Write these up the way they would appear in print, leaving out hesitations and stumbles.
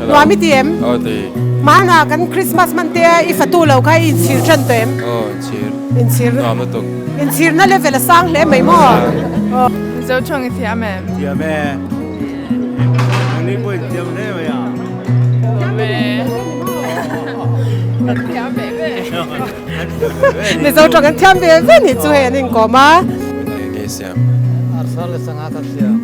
Nuam i ti em? Aw ti. Hmana kan Christmas hman te i fatu lo kha i inchhir tan tawh em? Aw inchhir. Inchhir. Nuam lutuk. Inchhirna level a sang hle mai maw? Aw. Mizo thawng i thiam em? Thiam e. Nangni pawh in thiam hle mai a. Thiam e. Kan thiam ve ve. Mizo tawng an thiam ve ve ni chu hei an inkawm a. Nge siam. Arsa leh sangha kha siam.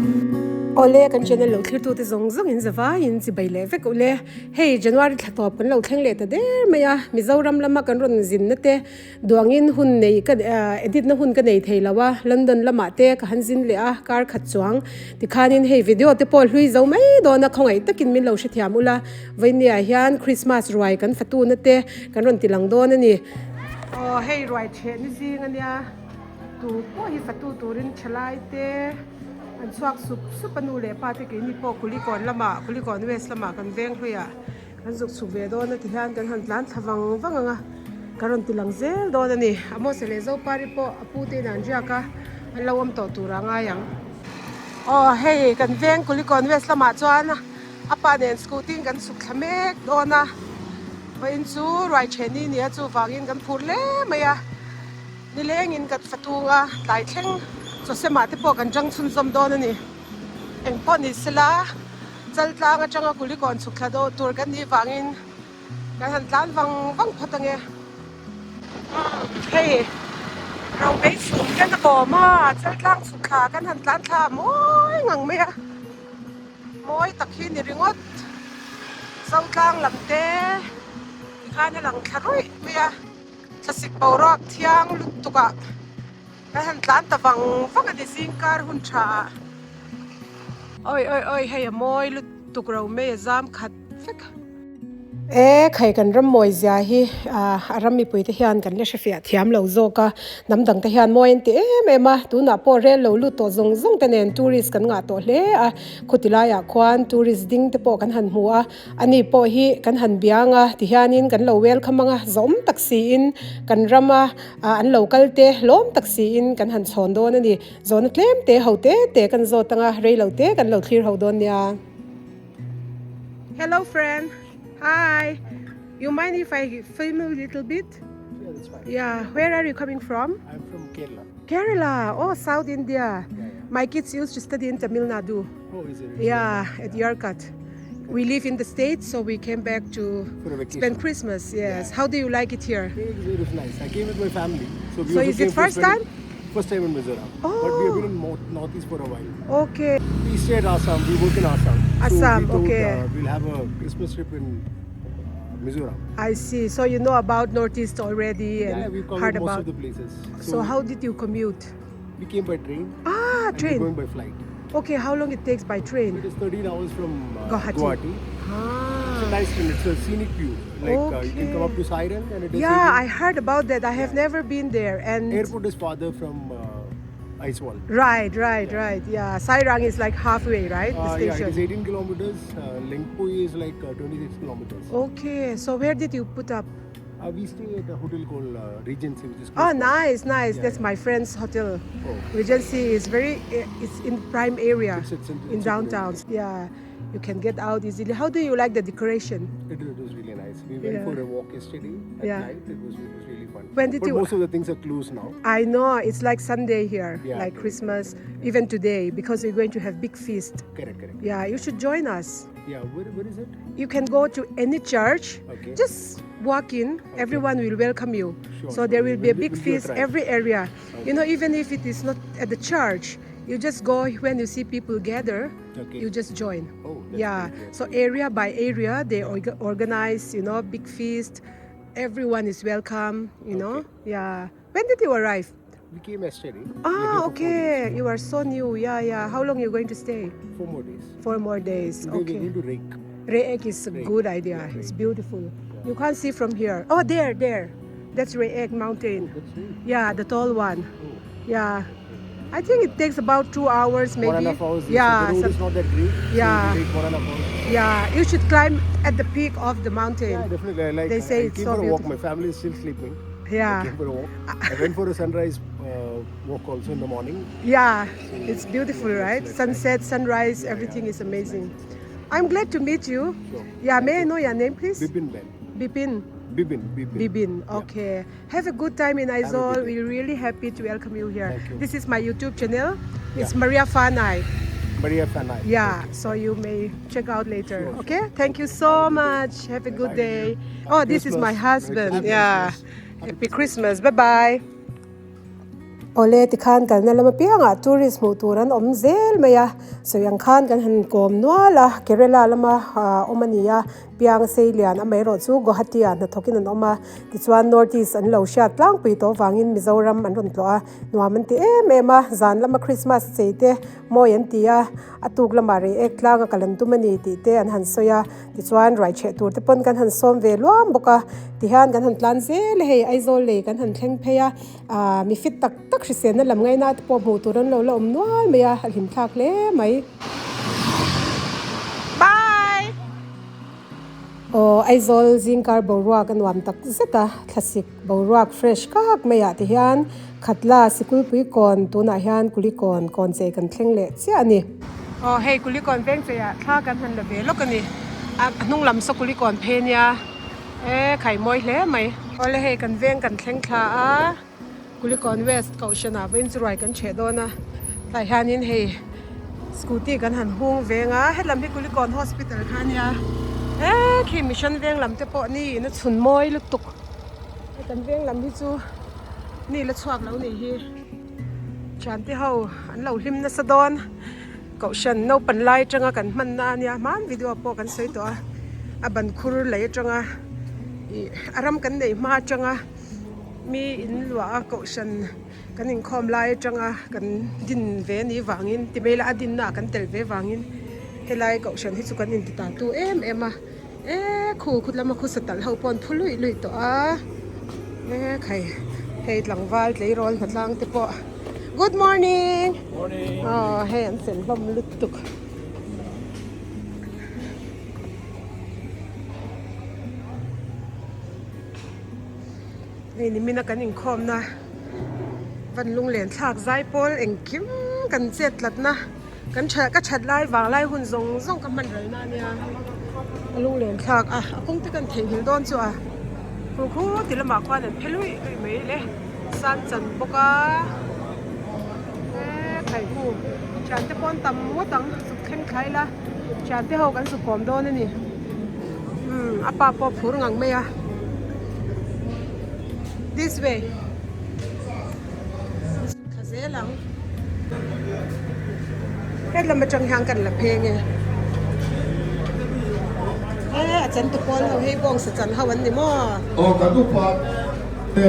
Awle kan channel lo thlir tute zawng zawng in zavai in chibai leh vek ule. Hei January thla tawp kan lo thleng leh ta der mai a, Mizoram lama kan rawn zin na te duangin hun nei ka edit na hun ka nei thei lo a, London lamah te ka han zin leh a kar khat chuang tikhanin hei video te pawh hlui zo mai dawn a khawngaih takin min lo hrethiam ula. Vainia hian Christmas ruai kan fatuna te kan rawn ti lang dawn a ni. Aw hei ruai theh ni zing a nia, tu pawh hi fatu turin thalai te an chhuak sup sup a nu leh pa te keini pawh Kulikawn lamah Kulikawn West lamah kan veng hluiah kan zuk chhuk ve dawn a ti hian kan han tlan thla vang vang ang a, kan rawn ti lang zel dawn a ni. Amawse leh Zopari pawh a pu te in an riak a, an lo awm tawh tur a ngai ang. Aw hei kan veng Kulikawn West lamah chuan. A pa nen scooty in kan chhuk thla mek dawn a, vawiin chu ruai then i nia chuvangin kan phur hle mai a, nilengin kan fatung a, tlai thleng chawsemah te pawh kan tang chhunzawm dawn a ni. Engpawh ni sela Chaltlang atanga Kulikawn chhuk thla dawh tur kan nih vangin kan han tlan vang vang phawt ange. Hei Romei chhum ten a kawm a, Chaltlang chhuk thla kan han tlan thla mawi ngang mai a. Mawi tak hi ni ringawt. Zotlang lam te tikhan a lang thla ruih mai a, thlasik boruak thiang lutuk ah kan han tlan ta vang vang a ni zingkar hun tha ah. Awi awi awi hei a mawi lutuk ro mai a zam khat vek. E khai kan ram mawi zia hi a ram mipui te hian kan la hrefiah thiam lo zawk a, hnam dang te hian mawi an ti em em a, tunah pawh rel lo lut tawh zawng zawng te nen tourist kan ngah tawh hle a, khuti laiah khuan tourist ding te pawh kan han hmu a, ani pawh hi kan han biang a tihianin kan lo welcome ang a, zawm tak siin kan rama an lo kal te hlawm tak siin kan han chhawn dawn a ni, zawhna tlem te ho te te kan zawt ang a, rei lo te kan lo thlir ho dawn nia. Hello friend. Hi. You mind if I film a little bit? Yeah, that's fine. Yeah, where are you coming from? I'm from Kerala. Kerala. Oh, South India. Yeah, yeah. My kids used to study in Tamil Nadu. Oh, is it? Yeah, at Yercaud. We live in the States, so we came back to spend Christmas. Yes. Yeah. How do you like it here? It was nice. I came with my family. So, we So also is it came for first spending- time? First time in Mizoram. Oh. But we have been in Northeast for a while. Okay. We stay at Assam. We work in Assam. Assam, so we thought, okay. We'll have a Christmas trip in Mizoram. I see. So you know about Northeast already and Yeah, we've covered heard most about. of the places. So how did you commute? We came by train. Ah, and train. We're going by flight. Okay, how long it takes by train? It is 13 hours from Guwahati. Guwahati. Ah. It's a nice train. It's a scenic view. Like you can come up to Sairang and it is Yeah, 18 I heard about that. I have never been there. And airport is farther from Aizawl. Right, right, right. Yeah, Sairang is like halfway, right? The Yeah, station. it is 18 kilometers. Lengpui is like 26 kilometers. Okay, so where did you put up? We stay at a hotel called Regency, which is Oh, close by. nice, nice. Yeah, That's yeah. my friend's hotel. Oh. Regency is very, it's in prime area, It's in in downtown. Yeah, you can get out easily. How do you like the decoration? It was really nice. We went Yeah. for a walk yesterday at Yeah. night. It was really fun. When did but you most of the things are closed now. I know, it's like Sunday here, Yeah, like correct. Christmas, even today, because we're going to have big feast. Correct, correct. Yeah, you should join us. Yeah, where is it? You can go to any church. Okay. Just walk in. Okay. Everyone will welcome you. Sure, So sure. there will be a We'll big we'll give it a feast try. every area. You Okay. know, even if it is not at the church, you just go when you see people gather, Okay. you just join. Oh, that's Yeah. great. That's So great. area by area, they organize, you know, big feast. Everyone is welcome, you know. Okay. Yeah. When did you arrive? We came yesterday. We are Ah, here for 4 okay. days. You are so new. Yeah, yeah. How long are you going to stay? 4 more days. 4 more days. Today we're Okay. going to Reiek. Reiek is a Reiek. good idea. Yeah, It's Reiek. beautiful. Yeah. You can't see from here. Oh, there, there. That's Reiek Mountain. That's Reiek. Yeah, the tall one. Oh. Yeah. I think it takes about 2 hours maybe. 1.5 hours. Yeah. So the road is not that great. Yeah. So it will take 1.5 hours. Yeah. You should climb at the peak of the mountain. Yeah, definitely. I like, They say I it's came so for a walk. beautiful. My family is still sleeping. Yeah. I came for a walk. I went for a sunrise walk also in the morning. Yeah, So, it's beautiful, yeah, right? let's Sunset, sunrise, Yeah, everything yeah, is amazing. It's nice. I'm glad to meet you. Sure. Yeah, may I know your name please? Bipin Ben. Bipin. Bibin. Bibin. Bibin. Yeah. Okay. Have a good time in Have a Aizawl. good day. We're really happy to welcome you here. Thank you. This is my YouTube channel. It's Yeah. Maria Fanai. Maria Fanai. Yeah, Okay. so you may check out later. Sure, sure. Okay? Thank you so much. Have a good day. Oh, this is my Christmas. Merry husband. Christmas. Yeah. Happy Christmas. Bye bye. Awle tikhan kalna lam apiangah tourist hmuh tur an awm zel mai a, sawi ang khan kan han kawm nual a, Kerala lama awm a ni a, piang sei lian amaherawh chu Guwahati ah hnathawkin an awm a, tichuan North East an lo hriat tlangpui tawh avangin Mizoram an rawn tlawh a, nuam an ti em em a, zan lama Christmas chei te mawi an ti a, a tuk lamah rei ek tlanga kal an tum a ni tih te an han sawi a. Tichuan ruai chheh tur te pawn kan han sawm ve luam bawk a, tihian kan han tlan zel a hei Aizawl lei kan han thleng phei a, aah mi fit tak tak hriselna lam ngaina te pawh hmuh tur an lo la awm nual mai a, a hlim thlak hle mai. Bye! Aw Aizawl zingkar boruak a nuam tak zet a, thlasik boruak fresh kak mai ah tihian Khatla Sikulpui kawn tunah hian Kulikawn kawn chei kan thleng leh chiah a ni. Aw hei Kulikawn veng chei ah thla kan han la ve lawk a ni. A hnung lam saw Kulikawn phei nia e khai mawi hle mai. Awle hei kan veng kan thleng thla a Kulikawn West Kohhran ah vawiin chu ruai kan chheh dawn a tlai hianin hei scooty kan han hung veng a hetlam hi Kulikawn Hospital kha a nia e khi Mission veng lam te pawh ni in a chhun mawi lutuk hei kan veng lam hi chu. Ni la chhuak lo nih hi thiante ho an lo hlim nasa dawn kohhran naupang lai atanga kan hman na ania hman video pawh kan sawi tawh a a ban khur lei atanga ih a ram kan neih hma atanga mi in luah a kohhran kan inkhawm lai atanga kan din ve anih vangin ti mai ila a din na ah kan tel ve vangin helai kohhran hi chu kan inti ta tu em em a. E khu khut lama khusa talh ho pawh an phu luih luih tawh a e khai hei tlangval tleirawl hnatlang te pawh good morning aw hei an fel hlawm lutuk hei nimina kan inkhawmna van lunglen thlak zai pawl engkim kan chet tlatna. Kan tha ka that lai vang lai hun zawng zawng ka hman ral na ania a lunglen thlak a a kawng te kan theihnghilh dawn chu a khu khu ti lamah khuan an phe luih luih mai le san chan bawk a eee khaihmu thian te pawh an tam ngawt ang zuk thleng thlai ila thian te ho kan zuk kawm dawn a ni umm a pa pawh a phur ngang mai a this way. Thla zel ang. Hetlam atang hian kan la pheng e. E a chan tu pawl ho hei bawng sa chan ho an ni maw. Aw kan upa te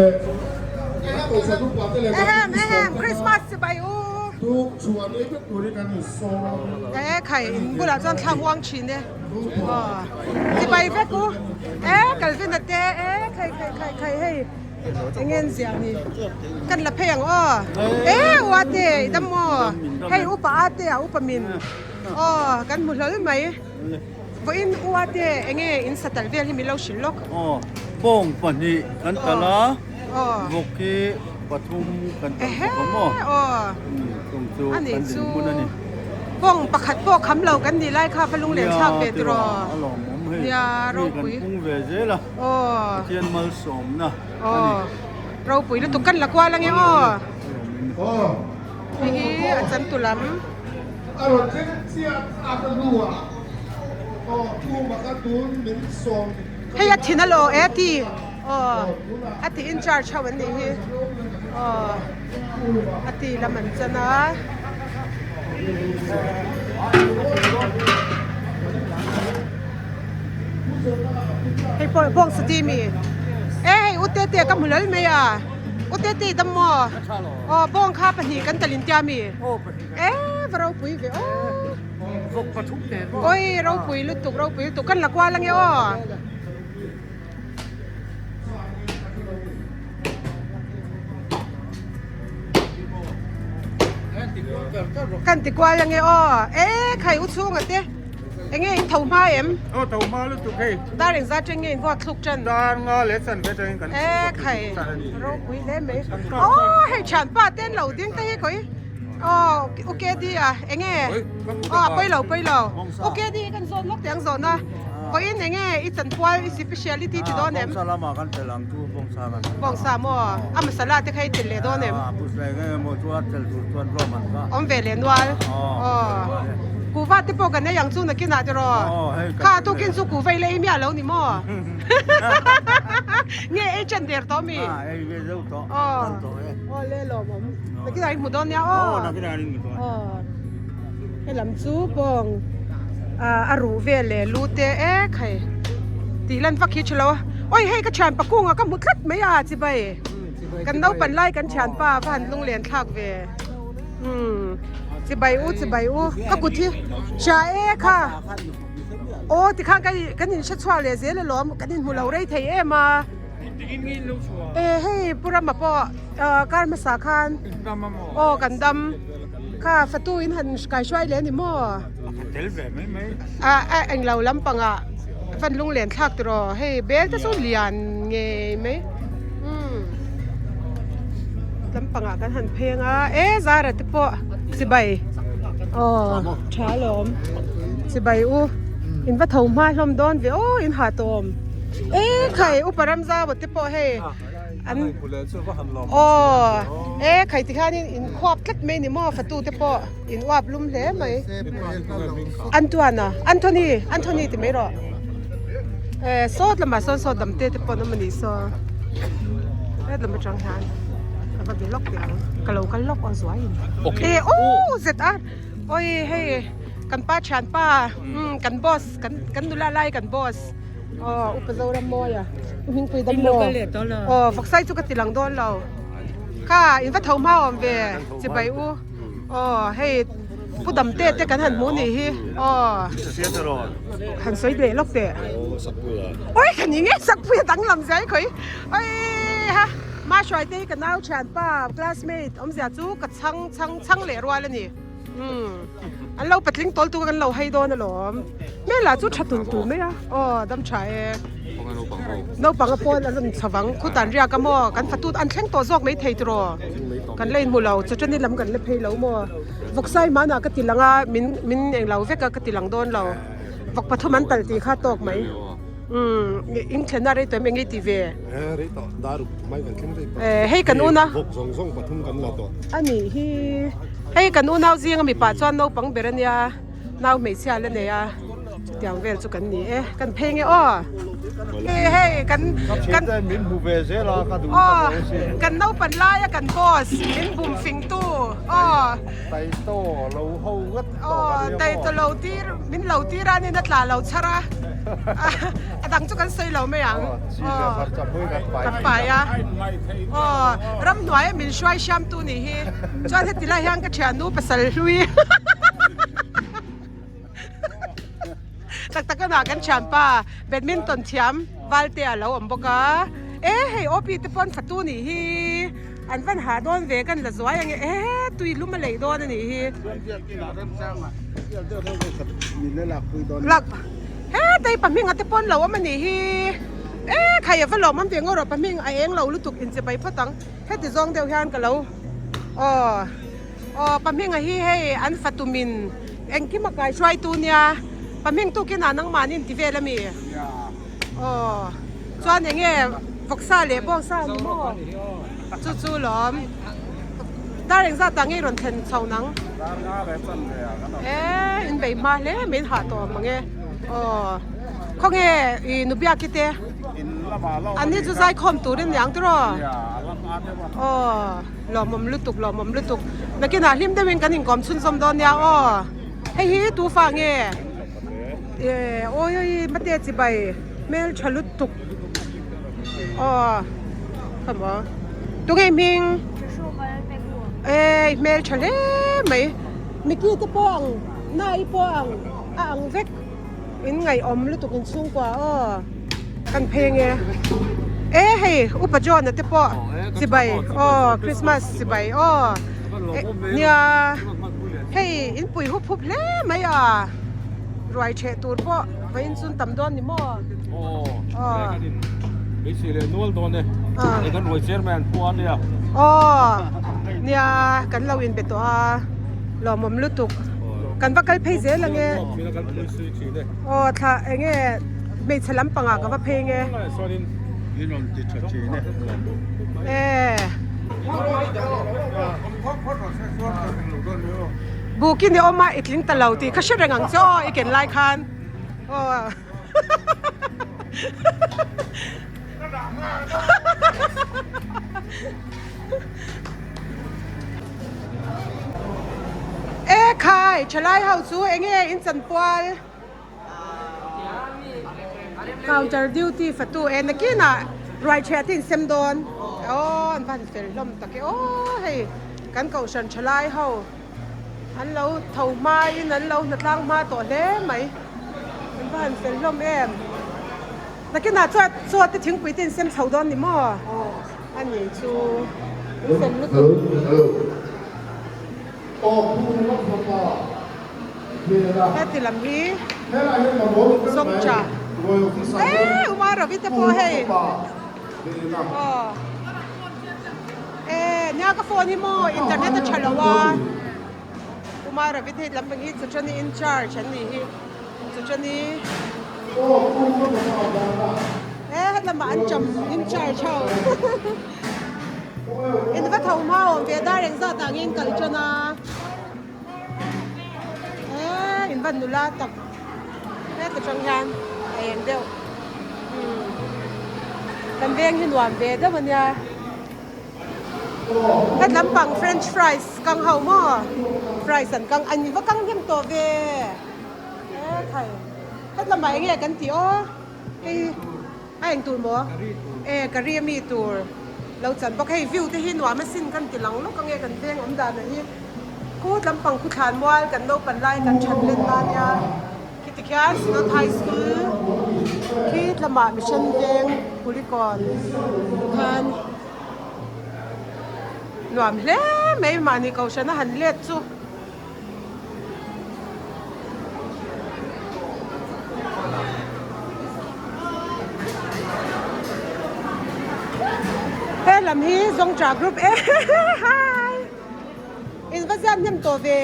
kan upa te leh Ehem ehem Christmas chibai u. Tuk chhuan ei vek turin kan insawm a. E khai in bulah chuan thla huang thin e. Aw chibai vek u. E Calvin a te e khai khai khai khai hei. Eng en ziah ni kan la phei ang aw e ua te i dam maw hei upa a te a upa min aw kan hmu hlawl mai vawiin ua te eng nge in satal vel hi min lo hrilh lawk aw bawng pahnih kan tal a vawk hi pathum kan tal bawk a maw aw chung chu kan dinhmun a ni bawng pakhat pawh kham lo kan nih lai kha va lunglen thlak ve tiraw a lawmawm hei nia mi kan ropui pung ve zel a. Aw. Pathian malsawmna a ni. Aw. Ropui lutuk kan la kual ange aw. Hei hi a chan tu lam. A rawn thleng chiah a ka hnuah aw tumah ka tun min sawm. Hei a thin alo e ti. Aw. A ti in charge ho an nih hi. Aw. A ti lam an chan a. Hei pawh bawng sati mi e hei u tete ka hmu lal mai a u tete dam maw aw bawng kha pahnih kan talin tia mi e va ropui ve aw oi ropui lutuk ropui lutuk kan la kual ange aw. Kan ti kual ange aw e khai u chhunga te enge in tho hma em aw tho hma lutuk hei dar engzat teng nge in vuak thluk tan dar nga leh chan ve tangin kan e khai ropui hle mai aw hei thianpa te an lo ding te hi khawi. Aw u KD a enge aw pawi lo pawi lo u KD kan zawt lawk teh ang zawhna vawiin enge i chanpual i speciality ti dawn em? Bawngsa lamah kan tel ang chu bawngsa kan Bawngsa maw a masala te kha i tel leh dawn em? A put leh nge emaw chu a tel tur chuan rawm an kha Awm ve leh nual aw kuhva te pawh kan ei ang chu nakinah tiraw kha tukin chu kuhva i la ei miah lo ni maw nge ei ṭan der tawh mi? A ei ve deuh tawh kan tawh e. Aw le lawmawm nakinah i hmu dawn nia aw. Aw nakinah i hmu dawn. Aw helam chu bawng a ruh vel leh lu te ek hei tih lan vak hi tha lo a awi hei ka thian pakung a ka hmu tlat mai a chibai kan naupan lai kan thianpa va han lunglen thlak ve umm chibai u chibai u ka kut hi hria e kha aw tikhan kan inhre chhuak leh zel alawm kan inhmu lo rei thei em a. E hei Pu Rama pawh kar hmasa khan aw kan dam kha fatu in han kai hruai leh a ni maw? A a englo lampangah van lunglen thlak tiraw hei bel te chu lian ngei mai umm lampangah kan han pheng a e zara te pawh chibai aw tha alawm chibai u in va tho hma hlawm dawn ve aw in ha tawm. E khai upa ramzau te pawh hei an aw e khai tikhanin in khuap tlat mai ni maw fatu te pawh in uap lum hle mai Antoine Anthony Anthony ti mai rawh e sawt lamah sawn sawt dam te te pawh an awm a nih saw het lam atang hian ka va be lawk teh ang ka lo kal lawk aw zuaiin e aw zet a awi hei kan pa thianpa kan boss kan kan nula lai kan boss. Aw upa Zoram mawi a u Hmingpui dam maw aw Vaksai chu ka ti lang dawn lo kha in va tho hma awm ve chibai u aw hei pu dam te te kan han hmu nih hi aw han sawi leh lawk teh oi ka ni nge sakpui a danglam zai khawi oi ha ma hruai te hi ka nau thianpa classmate awmzia chu ka chhang chhang chhang leh rual a ni. Umm an lo patling tawl tu kan lo hei dawn alawm hmel ah chu tha tul tul mai a aw dam tha e naupang a pawn a rawn chho vang khutan riak a maw kan fatut an thleng tawh zawk mai thei tiraw kan la inhmu lo chawṭani lam kan la phei lo maw vawksai hmanah ka ti lang a min min englo vek a ka ti lang dawn lo vawk pathum an tal tih kha tawk mai. Umm in thlenna rei tawh em eng nge tih ve? Eh rei tawh dar ruk mai kan thleng rei tawh. Eh hei kan una. Vawk zawng zawng pathum kan la tawh. A nih hi hei kan unau zinga mipa chuan naupang ber ania nau hmeichhia la nei a chutiang vel chu kan ni e kan phei nge aw. Hei hei kan kan min hmu ve zel a ka duh aw kan naupan laia kan boss min bum fing tu aw. Taito lo ho ngat tawh a nia maw? Taito lo tir min lo tir a nin a tla lo chhar a a dang chu kan sawi lo mai ang aw kan pai a aw ramhnuai a min hruai hriam tu nih hi chuan heti lai hian ka thiannu pasal hlui tak tak a kan thianpa badminton thiam Valte a lo awm bawk a e hei OP te pawn fatu nih hi. An van hah dawn ve kan la zuai ange e tui lum a lei dawn a nih hi. Lak hetei pahming a te pawn lo awm a nih hi e khai a va lawm awm ve ngaw rawh pahming a eng lo lutuk inche pai phawt ang heti zawng deuh hian ka lo aw aw pahming a hi hei an fatumin engkim a kai hruaitu nia pahming tukin ah nangmahni inti vel ami aw chuan enge vawksa leh bawngsa a ni maw. Chu chu lawm dar engzat ah nge rawn thlen chho nang e in bei hma hle mai in hah tawh ang mange aw khawnge i nubiaki te an ni chu zaikhawm turin niang tiraw aw lawmawm lutuk lawmawm lutuk nakinah hlim deuhin kan inkawm chhunzawm dawn nia aw hei hi tufa nge e awi awi mate chibai hmeltha lutuk. Aw khawmaw tunge hming eh hmel tha hle mai Mickey te pawh ang Nai pawh ang a ang vek in ngaihawm lutuk in chhungkua aw kan phei ange e hei upa John a te pawh chibai aw Christmas chibai aw nia hei in pui hup hup hle mai a ruai theh tur pawh vawiin chu an tam dawn ni maw. Aw beisei leh nual dawn e. Hei kan ruai chairman pawh a nia. Aw Nia kan lo inbe tawh a lawmawm lutuk kan va kal phei zel ange aw thla enge hmeichhe lampang ah ka va phei nge e bukin i awm a i tling ta lo tih kha hre reng ang che aw i ken lai khan aw. E khai thalai ho chu enge in chanpual counter duty fatu e nakinah ruai chhiah te in sem dawn aw an van fel hlawm tak e aw hei kan kohhran thalai ho an lo tho hmain an lo hnatlang hma tawh hle mai an va han fel hlawm em. Nakinah chuan chaw te thingpui te in sem chho dawn ni maw? A ni chu in fel lutuk. Heti lam hi Zawngcha eh Uma Ravi te pawh hei aw eh nia ka phone hi maw internet a tha lo a Uma Ravi te hei lam pang hi Chuchani in charge an nih hi. Chuchani e hetlama an cham in charge ho in va tho hma awm ve dar engzat ah nge in kal tan a e in va nula tak heta tang hian a eng deuh kan veng hi nuam ve deuh ania. Hetlam pang french fries kang ho maw fries an kang an va kang hnem tawh ve e khai hetlam ah enge kan tih aw hei a eng tur maw e curry ami tur lo chan bawk hei view te hi nuam asin kan ti lang lawk ange kan veng awm dan ah hi khu tlampang khu thlan mual kan naupan lai kan that let na nia khiti khian synod high school khi tlamah mission veng kulikawn khan. Nuam hle mai mahni kohhran a han let chu. He lam hi Zawngṭah group e hi in va ziak hnem tawh ve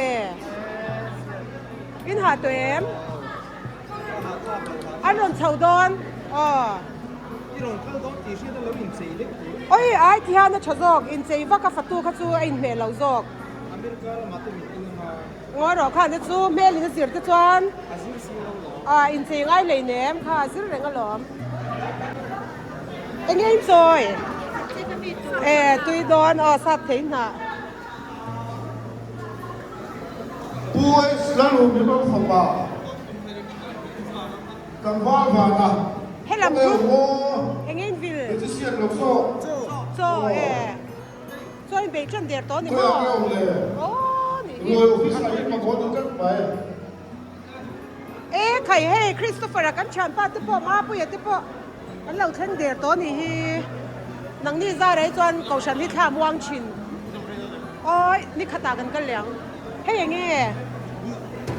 in hah tawh em? An rawn chho dawn aw. I rawn kal dawn tih hriat a lo inchei lek tur. Oi ai ti hian a tha zawk, inchei vak a fatu kha chu a inhmeh lo zawk. America ramah te min en anga. Ngawi rawh khan te chu hmel in a zir te chuan. A zir si lo lawm. A inchei ngai lei nem kha a zir reng alawm. Enge inchawi? E tui dawn aw sap thei hnah. Pu S. Lalrumiman fapa tlangval vana Helam Aw group aw eng in vil Hei chu siak lo zawk chaw aw e chaw in beih tan der tawh ni Khawi ah maw nge awm le aw nih hi Ruai office ah hian mamawh duh tlat mai. E khai hei Christopher a kan thianpa te pawh Mapuia te pawh An lo thleng der tawh a nih hi. Nangni zar ai chuan Kohhran hi thla muang thin. Awi ni khatah kan kal leh ang. Hei eng nge?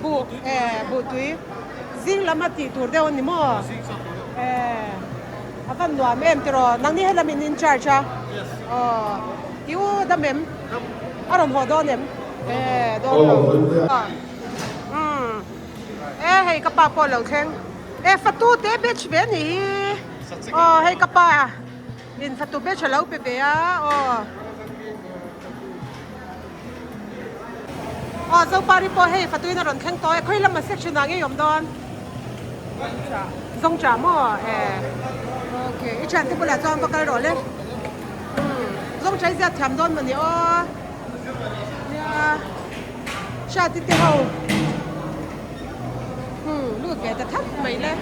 Buh e buh tui zing lam a tih tur deuh a ni maw? E a van nuam em tiraw? Nangni helam in in charge a? Aw i u dam em? A rawn haw dawn em? E dawn lo. Umm e hei ka pa pawh a lo thleng. E fatu te batch ve anih hi aw hei ka pa in fatu batch alo pe ve a aw aw zopari pawh hei fatu in a rawn thleng tawh e khawi lama section ah nge i awm dawn zawngchah maw e okay i thiante bulah chuan va kal rawh le zawngchah i ziak thiam dawn mawni aw nia hriati te ho. Hmm, lut ve ta thap mai le.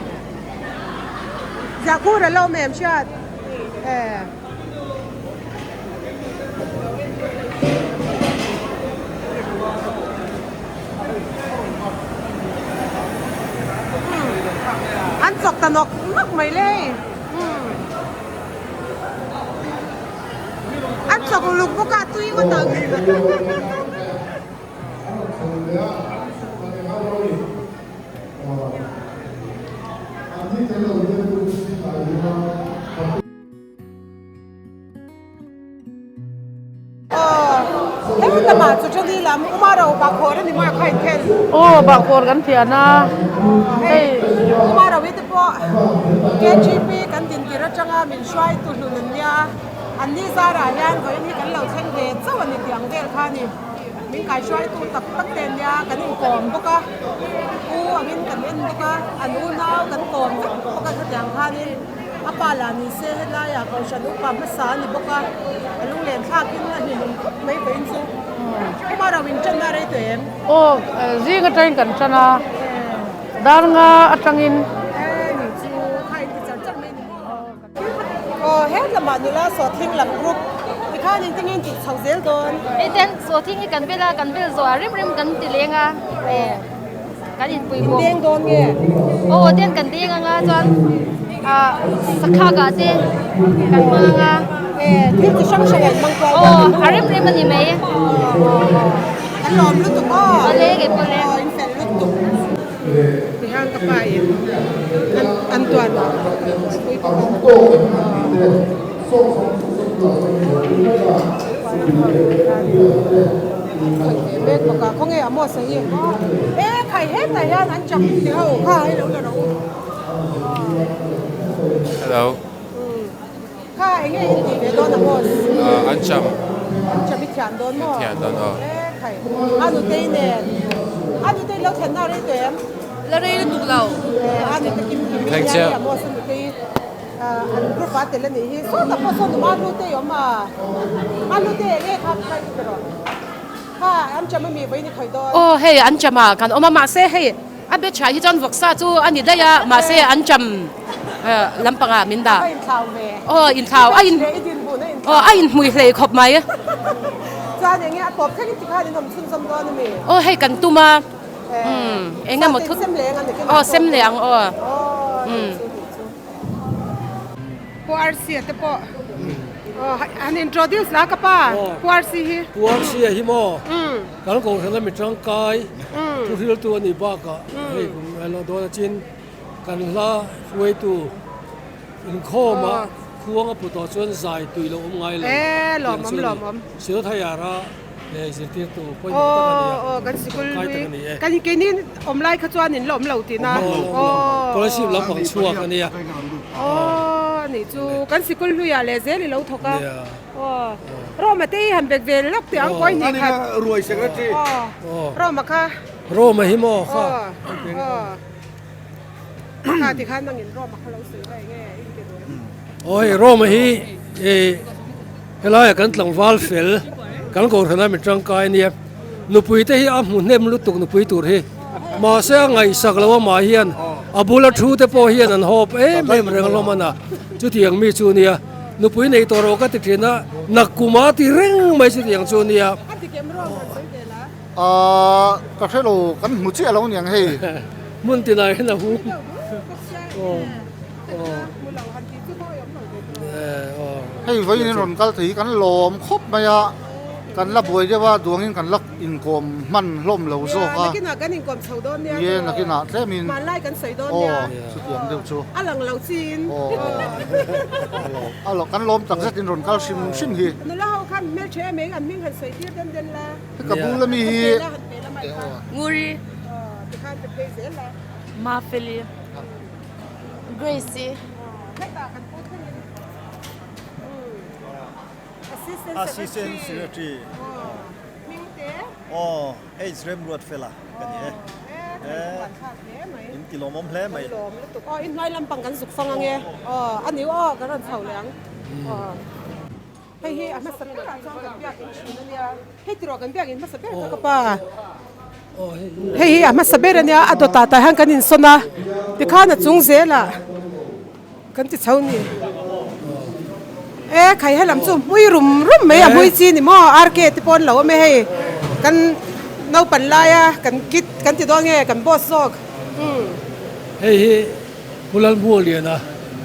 Ziahkhur a lo awm em hriat? Eh. Hmm, an chawk ta nawk nawk mai le. Hmm. An chawk luk bawk a, tui ngawt ang. Aw Bahkhawr a ni maw kha in then? Aw bahkhawr kan thian a. Hei Kumar Ravi te pawh KGP kan din tir atanga min hruaitu hlun an nia. An ni zarah hian vawiin hi kan lo thleng ve chauh a ni tih ang vel kha a ni. Min kaihruaitu tak tak te an nia, kan inkawm bawk a, u angin kan en bawk a, an unau kan kawm vek bawk a khatiang khanin a pa lah ni se helaiah kohhran upa hmasa a ni bawk a, a lunglen thlakin a hlimawm khawp mai vawiin chu. Kuma ro in tanna rei tawh em? Aw, zing atangin kan tan a, dar nga atangin. E ni chu kha in ti char char mai ni maw? Aw he lamah nula sawhthing lam group tikhan in tinge in tih chho zel dawn. Hei ten sawhthing hi kan vel a, kan vel zawh a rem rem kan ti leng a, eh kan inpui bawk. In deng dawn nge? Aw ten kan deng anga chuan ah sakhak ah te kan hmang anga. Eh thil chi hrang hrang ah in hmang kual dawn. Aw a rem rem a ni mai. Kan lawm lutuk aw. Awle kei pawh le. Aw in fel lutuk. Tihian ka pa in an tuan a pui bawk a an khawih ve mek bawk a khawnge Amos a hi e khai hetah hian an chak ti ho kha hei lo la rawh u Hello Kha enge in tih ve dawn Amos An cham An cham i thian dawn maw Thian dawn aw E khai a nutei nen a nutei lo thlen na rei tawh em La rei lutuk lo E a nute kim kim i hian hei Amos a nutei an group ah tel a nih hi sawtah pawh sawn numa hlutei awm a a hlutei enge kha kai ber aw Kha an cham ami vawiin i khawih dawn Aw hei an cham ah kan awm a mahse hei A be tha hi chuan vawksa chu a ni daih a, mahse an cham lampangah min dah. A inthlau ve. Aw inthlau a in aw a inhmui hlei khawp mai. Chuan enge a tawp thleng ti khan in awm chhunzawm dawn a mi? Aw hei kan tum a, umm eng emaw thut sem leh ang aw sem leh ang aw. Umm. Pu Arsi te pawh han introduce la ka pa Pu Arsi hi. Pu Arsi a hi maw? Kan kohhran a mi tangkai thu hriltu a nih bakah hei kum alo dawn achin kan hla hruaitu inkhawmah khuang a pu tawh chuan zai tui lo awm ngai lo tih ang chu a ni. Silothayara zirtirtu pawimawh tak a ni a, kan sikul kai tak a ni e. Kan keini awm lai kha chuan in la awm lo tihna. Awm lo, awm lo. Scholarship lampang chhuak a nia. Aw nih chu kan sikul hluiah leh zel i lo thawk a. Aw Roma te hi han bek ve lawk teh ang kawi hnih khat. Ruai secretary. Aw Roma kha. Roma hi maw kha. Aw kha ti khan nangin Roma kha lo sawi daih nge in ti duh em. Aw hei Roma hi i helaia kan tlangval fel kan kohhran a mi tangkai ania nupui te hi a hmu hnem lutuk nupui tur hi mahse a ngaihsak lo amah hian a bula thu te pawh hian an hawp em em reng hlawm a na chutiang mi chu nia. Nupui nei tawh rawh ka ti thin a, nakkum a ti reng mai chu tiang chu nia. Aaa ka hre lo, kan hmu chiah lo niang hei. Hmun tinah hian a hum. Aw aw. Hei vawiin in rawn kal thei hi kan lawm khawp mai a. Kan la buai deuh a, duangin kan la inkawm hman hlawm lo zawk a. Nakinah kan inkawm chho dawn nia. Ni e, nakinah tlemin. Hmanlai kan sawi dawn nia. Aw, chutiang deuh chu. A lang lo chiin. Aw, a lo, kan lawm tak zetin rawn kal hrim hrim hi. Nula ho khan hmeltha em eng an hming han sawi tir den den la. Ka bul ami hi. Han pe la, han pe la mai kha. Nguri. Aw, tikhan pe phei zel la. Mafeli. Grace-i. Hetah kan pu thlengin. Assistant Secretary aw H Remruat Fela ka ni e. In ti lawmawm hle mai. Aw in hnuai lampang kan zuk fang ange aw a ni aw kan rawn chho leh ang aw hei hi a hmasa berah chuan kan biak in thin a nia hei tiraw kan biak in hmasa ber kha ka pa hei hi a hmasa ber a nia a dawtah tah hian kan insawn a tikhan a chung zelah. Kan ti chho ni. E khai helam chu hmui rum rum mai a hmui chi ni maw RK te pawh an lo awm e hei kan naupan laia kan kit kan ti dawn nge kan boss zawk umm. Hei hi Pu Lalhmualiana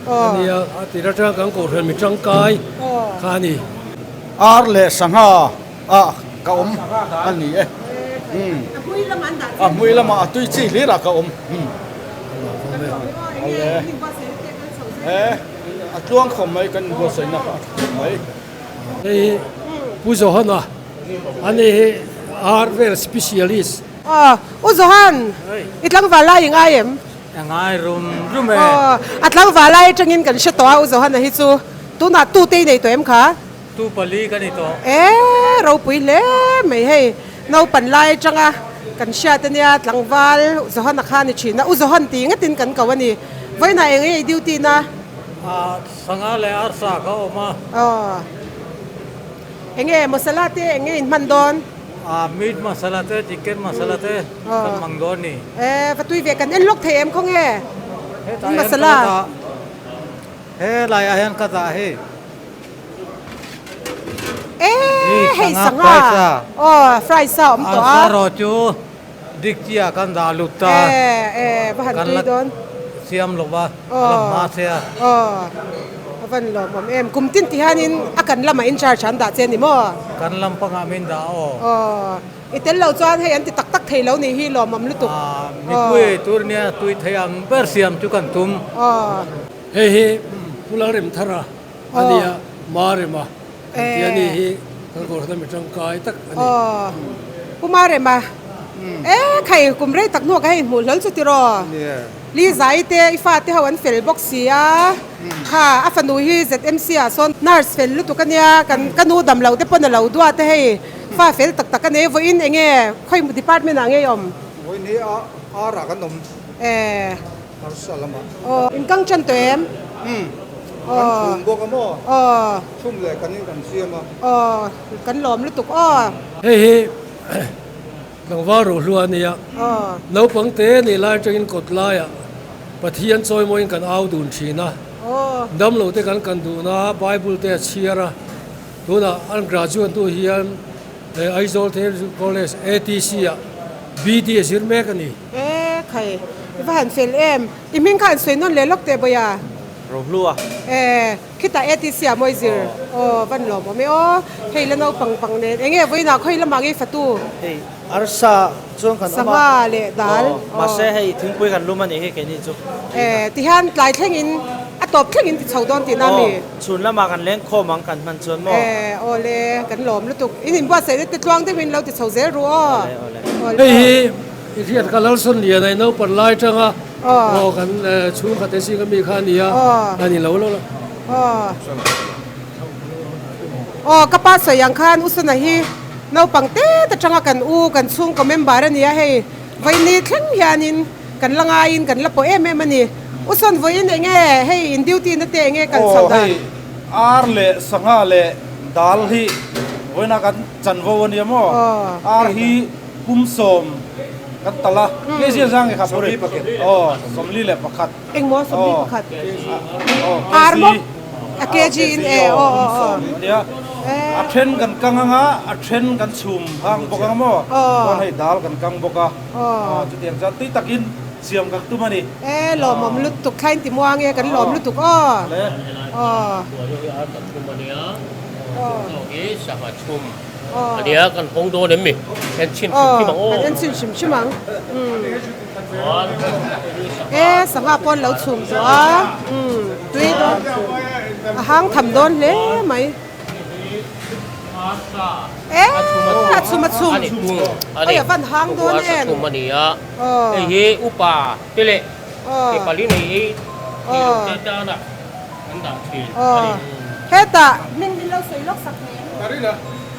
a nia a tir atanga kan kohhran mi tangkai kha a ni. Ar leh sangha ah ka awm a ni e. A hmui lamah a tui chi hlir ah ka awm. A tluang khawp mai kan inbuatsaihna kha a tha khawp mai. Hei hi Pu Johana a ni hi ar vel specialist. Aw, U Johan, i tlangval lai i ngai em? A ngai rum rum e. Aw, a tlangval lai atangin kan hre tawh a U Johan-a hi chu. Tunah tute i nei tawh em kha? Tu pali ka ni tawh. E, ropui hle mai hei. Naupan lai atanga kan hriat ania tlangval U Johan-a kha a ni thin a, U Johan tih ngatin kan ko a ni. Vawiinah eng nge i duty na? Ah, sangha leh arsa kha a awm a. Aw. Eng nge masala te eng nge in hman dawn? Ah, meat masala te, chicken masala te kan hmang dawn ni. E, va tui ve kan en lawk thei em khaw nge? Hetah hian ka dah. Helaiah hian ka dah hei. E hei sangha aw fry sa awm tawh a. Arsa rawh chu dik chiah kan dah lut ta. E e va han tui dawn. Siam lo va a la hma che a. Aw a van lawmawm em kum tin ti hianin a kan lamah in charge an dah che ni maw? Kan lam pangah min dah aw. Aw i tel lo chuan hei an ti tak tak thei lo nih hi lawmawm lutuk. Mipui ei tur nia tui thei ang ber siam chu kan tum. Aw. Hei hi Pu Lalremthara a nia, Marema kan ti a ni hi kan kawrhna mi tangkai tak a ni. Aw, Pu Marema, e khai kum rei tak hnuah ka hei hmuh hlawl chu tiraw? Li Zai te i fate ho an fel bawk si a, kha a fanu hi ZMC ah sawn nurse fel lutuk a nia, kan ka nu dam loh te pawn a lo duat a hei, fa fel tak tak a nei, vawiin eng nge khawi department ah nge i awm? Vawiin hi ar ah kan awm. E. Harsa lamah. Aw, in kang tan tawh em? Umm, kan chhum bawk a maw? Aw. Chhum leh kan in kan siam a. Aw, kan lawm lutuk aw. Hei hi tlangval ruhhlua a nia. Aw. Naupang te nih lai atangin kawt laiah Pathian chawimawiin kan au dun thin a. Aw. Damlo te kan kan dun a, Bible te a chhiar a. Tunah an graduate hnu hian Aizawl Theological College, ATC, ah BD a zir mek a ni. E khai, i va han fel em? I hming kha an sawi nawn leh lawk teh Bawia. Rohlua. E, khitah ATC ah mawi zir. Aw, van lawm awm e aw. Hei la naupang pang nen. Enge vawiinah khawi lamah ngei fatu? Hei arsa chuan kan awm a. Sangha leh dal. Aw, mahse hei thingpui kan lum a nih hi keini chu. E, tihian tlai thlengin a tawp thlengin ti chho dawn tihna mi? Aw, chhun lamah kan leng khawm ang kan hman chuan maw? E, aw le, kan lawm lutuk. In inbuatsaihna te tluang deuhin lo ti chho zel ru aw. Awle, awle. Hei hi I hriat kha Lalsawn Lian a naupan lai tanga aw kan chhungkhat te zinga mi kha a ni a, a ni lo lo lo. Aw ka pa sawi ang khan U Suna hi naupang tet atanga kan u kan chhungkaw member a ni a hei vawiin thleng hianin kan la ngaiin kan la pawh em em a ni. U Sawn vawiin eng nge hei in duty na te eng nge kan chhoh dan? Aw hei ar leh sangha leh dal hi vawiina kan chanvo a nia maw? Ar hi Pum 10 kan tal a, kg a zang nge kha puri? Aw, 41. Engmaw 41? Aw, Ar maw? A kg in e, aw aw aw. Pum 10 ania. A then kan kang anga, a then kan chhum hang bawk ang maw? Chuan hei dal kan kang bawk a. Chutiang chuan tui takin siam kan tum a ni. E, lawmawm lutuk, thlain ti muang e, kan lawm lutuk aw. Aw. Aw. A nia kan hawng dawn em mi? En chhin hrim hrim ang aw. Kan en chhin hrim hrim ang. E sangha pawn lo chhum zawh a. Tui dawn. A hang tham dawn hle mai. E a chhum a chhum. Oi a van hang dawn em. A chhum a nia. Hei hi upa te leh ke pali nei ei ti lo te tana kan dah thin a ni. Hetah hming min lo sawi lawk sak thei em? Karina.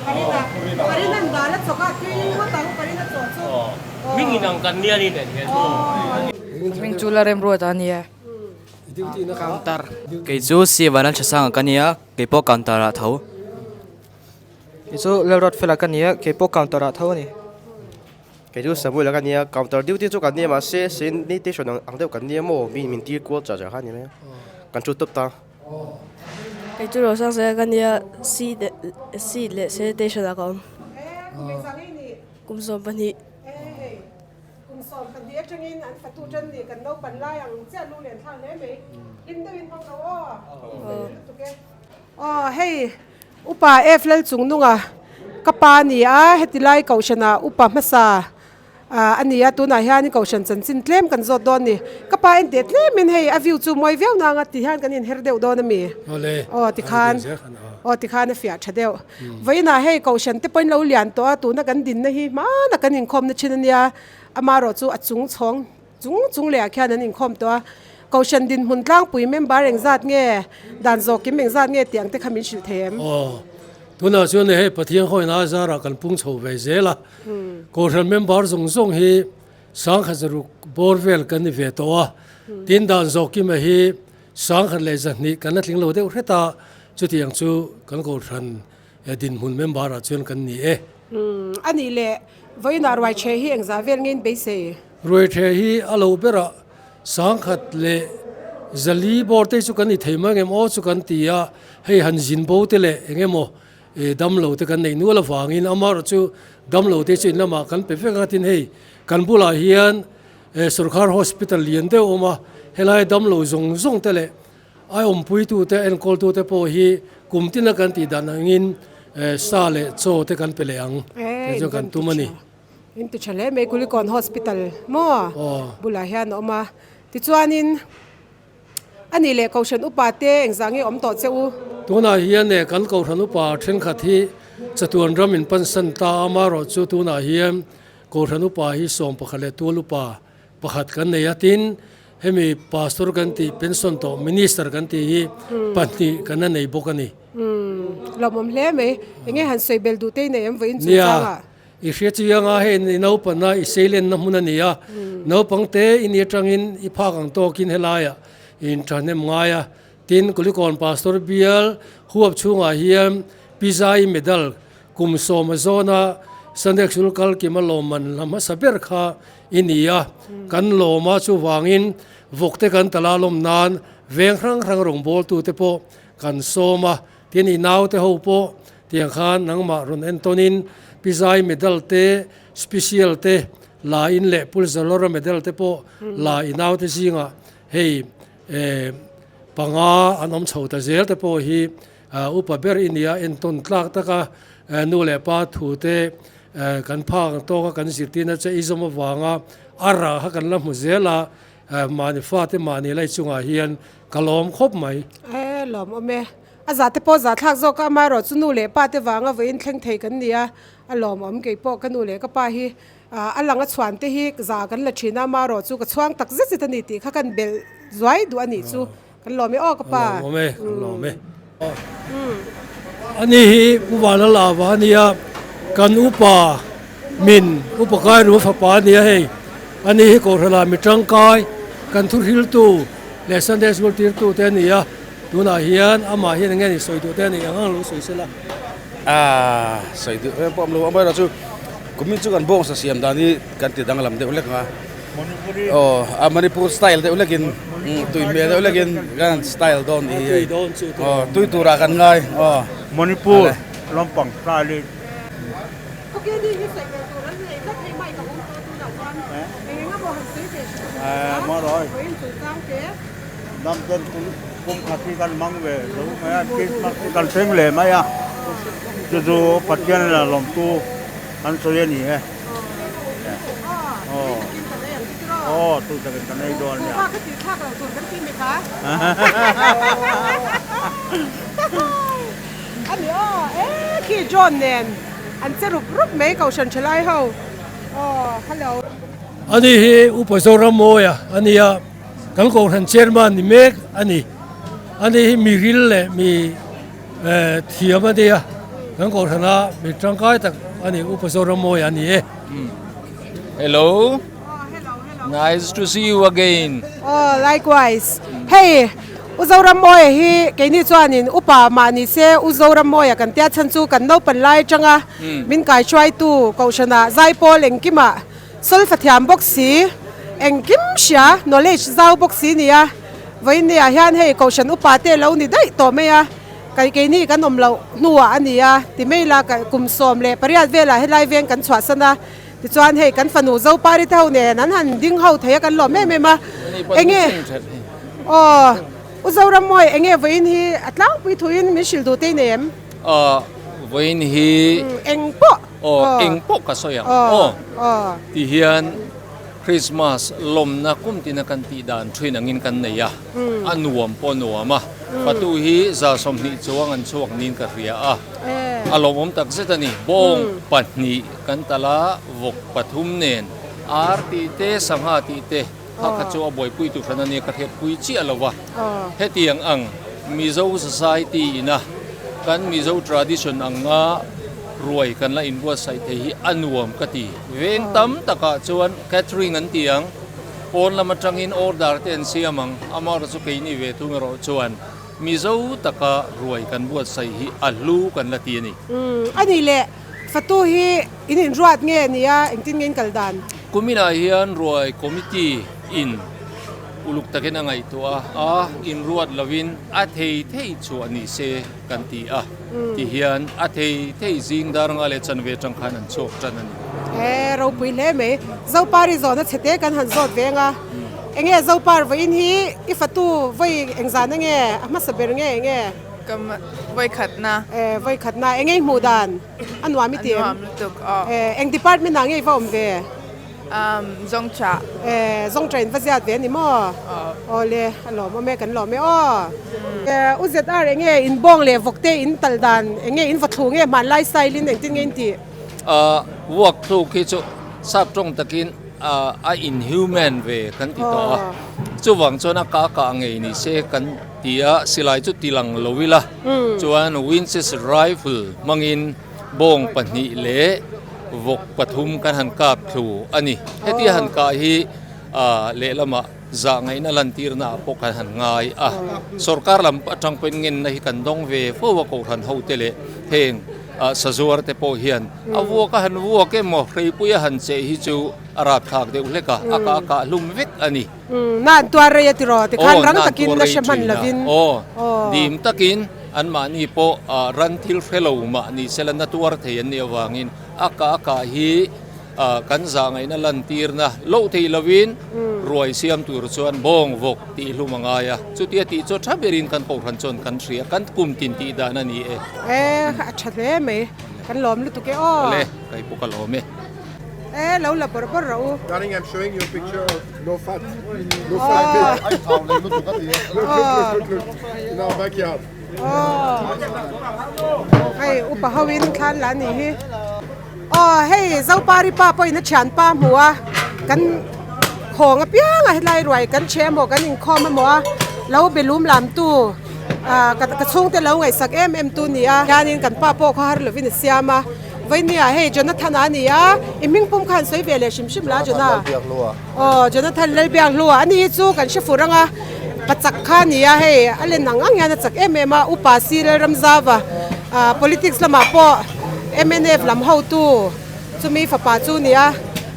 Karina. Karina an dal a chawk a, tui ngawt ang Karina chaw chu. Hming in ang kan nia ni nen hian. Hming chu la rem ruat a nia. Counter. Kei chu Sivan a thasanga ka nia, kei pawh counter ah tho. Kei chu Lalruat fela ka nia, kei pawh counter ah tho a ni. Kei chu Samuel ka nia, counter duty chu kan nia mahse sanitation ang deuh kan nia maw mi min tir kual char char kha a ni mai a, kan thu tawp ta. Kei chu Rosang Zela ka nia, C leh C leh sanitation ah ka awm. Kum 12. Kum 12 atangin an fatu tan ni kan naupan lai ang chiah lu len thlak hle mai. Hlim deuhin hmang lo aw. Lutuk e. Aw hei Upa F Lalchungnunga ka pa a ni a, heti lai kohhranah upa hmasa. A ni a, tunah hian kohhran chanchin tlem kan zawt dawn ni. Ka pa en teh tlemin hei a view chu mawi viau nang a ti hian kan inher deuh dawn a mi? Aw tikhan, aw tikhan a fiah tha deuh. Vawiinah hei kohhran te pawhin lo lian tawh a, tuna kan dinna hi hmana kan inkhawmna thin a nia, amaherawh chu a chung chhawng chung chung lehah khian an inkhawm tawh a. Kohhran dinhmun tlangpui member engzat nge, dan zawh kim engzat nge tih ang te kha min hrilh thei em? Aw, tunah chuan hei Pathian hawina zarah kan pung chho ve zel a. Kohhran member zawng zawng hi sangkhat zaruk bawr vel kan ni ve tawh a, tin dan zawh kima hi sangkhat leh zahnih kan la tling lo deuh hret a, chutiang chu kan kohhran dinhmun member ah chuan kan ni e. A nih leh vawiinah ruaitheh hi engzah vel nge in beisei? Ruaitheh hi a lo berah sangkhat leh zali bawr te chu kan ni thei mai ngem aw chu kan ti a, hei han zin bo te leh eng emaw Damlo te kan neih nual avangin amaherawh chu damlo te chu in lamah kan pe vek a tin hei kan bulah hian sorkar hospital lian deuh a awm a, helai damlo zawng zawng te leh a awmpuitu te enkawltu te pawh hi kum tina kan tih dan angin sa leh chaw te kan pe leh ang tih chu kan tum a ni. In ti tha hle mai Kulikawn hospital maw bulah hian a awm a tichuanin. A nih leh Kohhran upa te engzah nge awm tawh che u? Tunah hian e kan Kohhran upa thenkhat hi chatuan ram in pansan ta a, amaherawh chu tunah hian Kohhran upa hi 11 leh tual upa pakhat kan nei a, tin hemi Pastor kan tih pension tawh Minister kan tih hi pahnih kan la nei bawk a ni. Umm lawmawm hle mai. Enge han sawi bel duh te i nei em vawiin chungchang ah? I hria chiang a, hei i naupana i seilenna hmun a ni a, naupang te i ni atangin i phak ang tawkin helaiah i inthahnem ngai a. Tin, Kulikawn Pastor bial huap chhungah hian Pizai Medal kum sawma zawna Sunday School kal kima lawmman hla hmasa ber kha i ni a. Kan lawm a, chuvangin vawkte kan tala lawm nan veng hrang hrang rawngbawltute pawh kan sawm a. Tin, i naute ho pawh Tiang khan nangmah rawn entawnin Pizai medal te, Special te la in leh Pulzalora medal te pawh la i naute zingah hei panga an awm chho ta zel te pawh hi upa ber i nia entawn tlak taka nu leh pa thu te kan phak ang tawka kan zirtirna che i zawm avanga a rah kha kan la hmu zel a, mahni fate mahni lai chungah hian ka lawm khawp mai. E lawmawm e. A zah te pawh zah thlak zawk a, amaherawh chu nu leh pa te vanga vawiin thleng thei kan ni a, a lawmawm kei pawh ka nu leh ka pa hi a lang a chhuan te hi zah kan la thin a, amaherawh chu ka chhuang tak zet zet a ni tih kha kan belh zuai duh a nih chu kan lawm e aw ka pa. Ka lawm e, ka lawm e. Ani hi Pu Vana Lava a nia, kan upa min upa Kairu fapa a nia hei, ani hi Kohhranah mi tangkai kan thuhriltu leh Sunday School tirtu te a ni a. Tunah hian amah hian enge ni sawi duh te a nih ang ang lo sawi sela. Aaa sawi duh em pawh awm lo amaherawh chu kumin chu kan bawngsa siam dan hi kan ti danglam deuh hlek ang a aw a Manipur style deuh hlekin tui hmel deuh hlekin kan style dawn ni hi aw tui turah kan ngai aw Manipur lampang style in. Dam ten kum khat hi kan hmang ve zo mai a, Christmas hi kan thleng leh mai a, chu chu Pathian la lawmtu kan sawi a ni e. Aw, aw tui takin kan ei dawn nia. Ani aw, e khi John nen an che rup rup mai Kohhran thalai ho. Aw, hello. Ani hi Upa Zorammawia a nia. Kan Kohhran Chairman ni mek a ni. Ani hi mi ril leh mi thiam a nia. Kan Kohhrana mi tangkai tak a ni, Upa Zoramawia a ni e. Hello. Nice to see you again. Oh, likewise. Hei, U Zoramawia hi keini chuanin upa mah ni se U Zoramawia kan tia chhan chu kan naupan lai atanga min kaihruaitu Kohhrana Zaipawl engkimah Solfa thiam bawk si, engkim hria, knowledge zau bawk si nia. Vawiin ah hian hei Kohhran upa te lo ni daih tawh mai a, kai keini kan awm loh hnuah a ni a, ti mai la kum 18 velah helai veng kan chhuahsan a, tichuan hei kan fanu Zopari te ho nen an han ding ho thei a kan lawm em em a, enge aw U Zorammawi enge vawiin hi a tlangpui thuin min hrilh duh te i nei em? Aw vawiin hi Eng pawh. Aw, eng pawh ka sawi ang aw. Ti hian Christmas lawmna kum tina kan tih dan thin angin kan nei a, a nuam pawh a nuam a. Fatu hi 20 chuang an chhuak niin ka hria a, a lawmawm tak zet a ni. Bawng pahnih kan tal a, vawk pathum nen ar tih te, sangha tih te kha kha chu a buaipui tur hran a nia, ka hriatpui chiah lo va. Hetiang ang Mizo society ina kan Mizo tradition anga ruai kan la inbuatsaih thei hi a nuam ka ti. Veng tam takah chuan catering an ti ang, pawn lam atangin order te an siam ang, amaherawhchu chu keini ve thung erawh chuan Mizo taka ruai kan buatsaih hi a hlu kan la ti a ni. Umm, a nih leh fatu hi in inruat nge nia engtin nge in kal dan? Kuminah hian ruai committee in uluk takin a ngaihtuah a, a inruat lovin a thei thei chhuah ni se kan ti a, ti hian a thei thei zing dar nga leh chanve atang khan an chhuak tan a ni. He ropui hle mai. Zopari zawhna chhete kan han zawt veng a, enge Zopar vawiin hi i fatu vawi engzan ange a hmasa ber nge enge? Ka vawi khatna. E vawi khatna enge i hmuh dan? A nuam i ti em? A nuam lutuk aw. E eng department ah nge i va awm ve? Zawngṭah. E, zawngṭah in va ziat ve a ni maw? Aw le, a lawmawm e, kan lawm e aw. U ZR eng nge in bawng leh vawk te in tal dan, eng nge in vawthlu nge hmanlai style in engtin nge in tih? Vuak thluk hi chu sap tawng takin a inhuman ve kan ti tawh a, chuvang chuan a kah kah ngei ni se kan ti a, silai chu ti lang lo ila chuan Winchester rifle hmangin Bawng pahnih leh vawk pathum kan han kap thlu a ni. Hetia han kah hi lehlamah zah ngaihna lantirna ah pawh kan han ngai a. Sorkar lam atang pawhin ngenna hi kan dawng ve fo a Kohhran hote leh heng sazuar te pawh hian a vuak a han vuak emaw hreipui a han cheh hi chu a rapthlak deuh hlek a, a kah a kah hlum vek a ni. Na an tuar rei a tiraw tikhan rang takin la hre hman lovin. Aw, dim takin. Anmahni pawh ran thil hre lo mah ni sela na tuar thei an nih avangin a kah a kah hi kan zah ngaihna lantirna loh theih lovin ruai siam tur chuan bawng vawk tih hlum a ngai a, chutia tih chu tha berin kan kohhran chuan kan hria, kan kum tin tih dan a ni e. E, a tha hle mai, kan lawm lutuk e aw. Awle, kei pawh ka lawm e. E, lo la bawrh bawrh rawh u. Darling, I'm showing you a picture of no fat. No fat pig. Look, look, look, look, look. In our backyard. Hei upa ho in thlan la ni hi. Aw hei Zopari pa pawhin a thian pa hmu a kan khawng apiang a helai ruai kan chhe emaw kan inkhawm emaw a lo be lum lam tu ah ka chhungte lo ngaihsak em em tu ni a hianin kan pa pawh khaw har lovin a siam a. Vainia hei Jonathan a ni a, i hming pum khan sawi ve leh hrim hrim la Jona. Aw Jonathan Lalbiakhlua a ni hi chu kan hre fur anga pa chak kha a ni a hei a len ang ang hian a chak em em a Upa si Lalramzava ah politics lamah pawh mnf lam hotu chumi fapa chu a ni a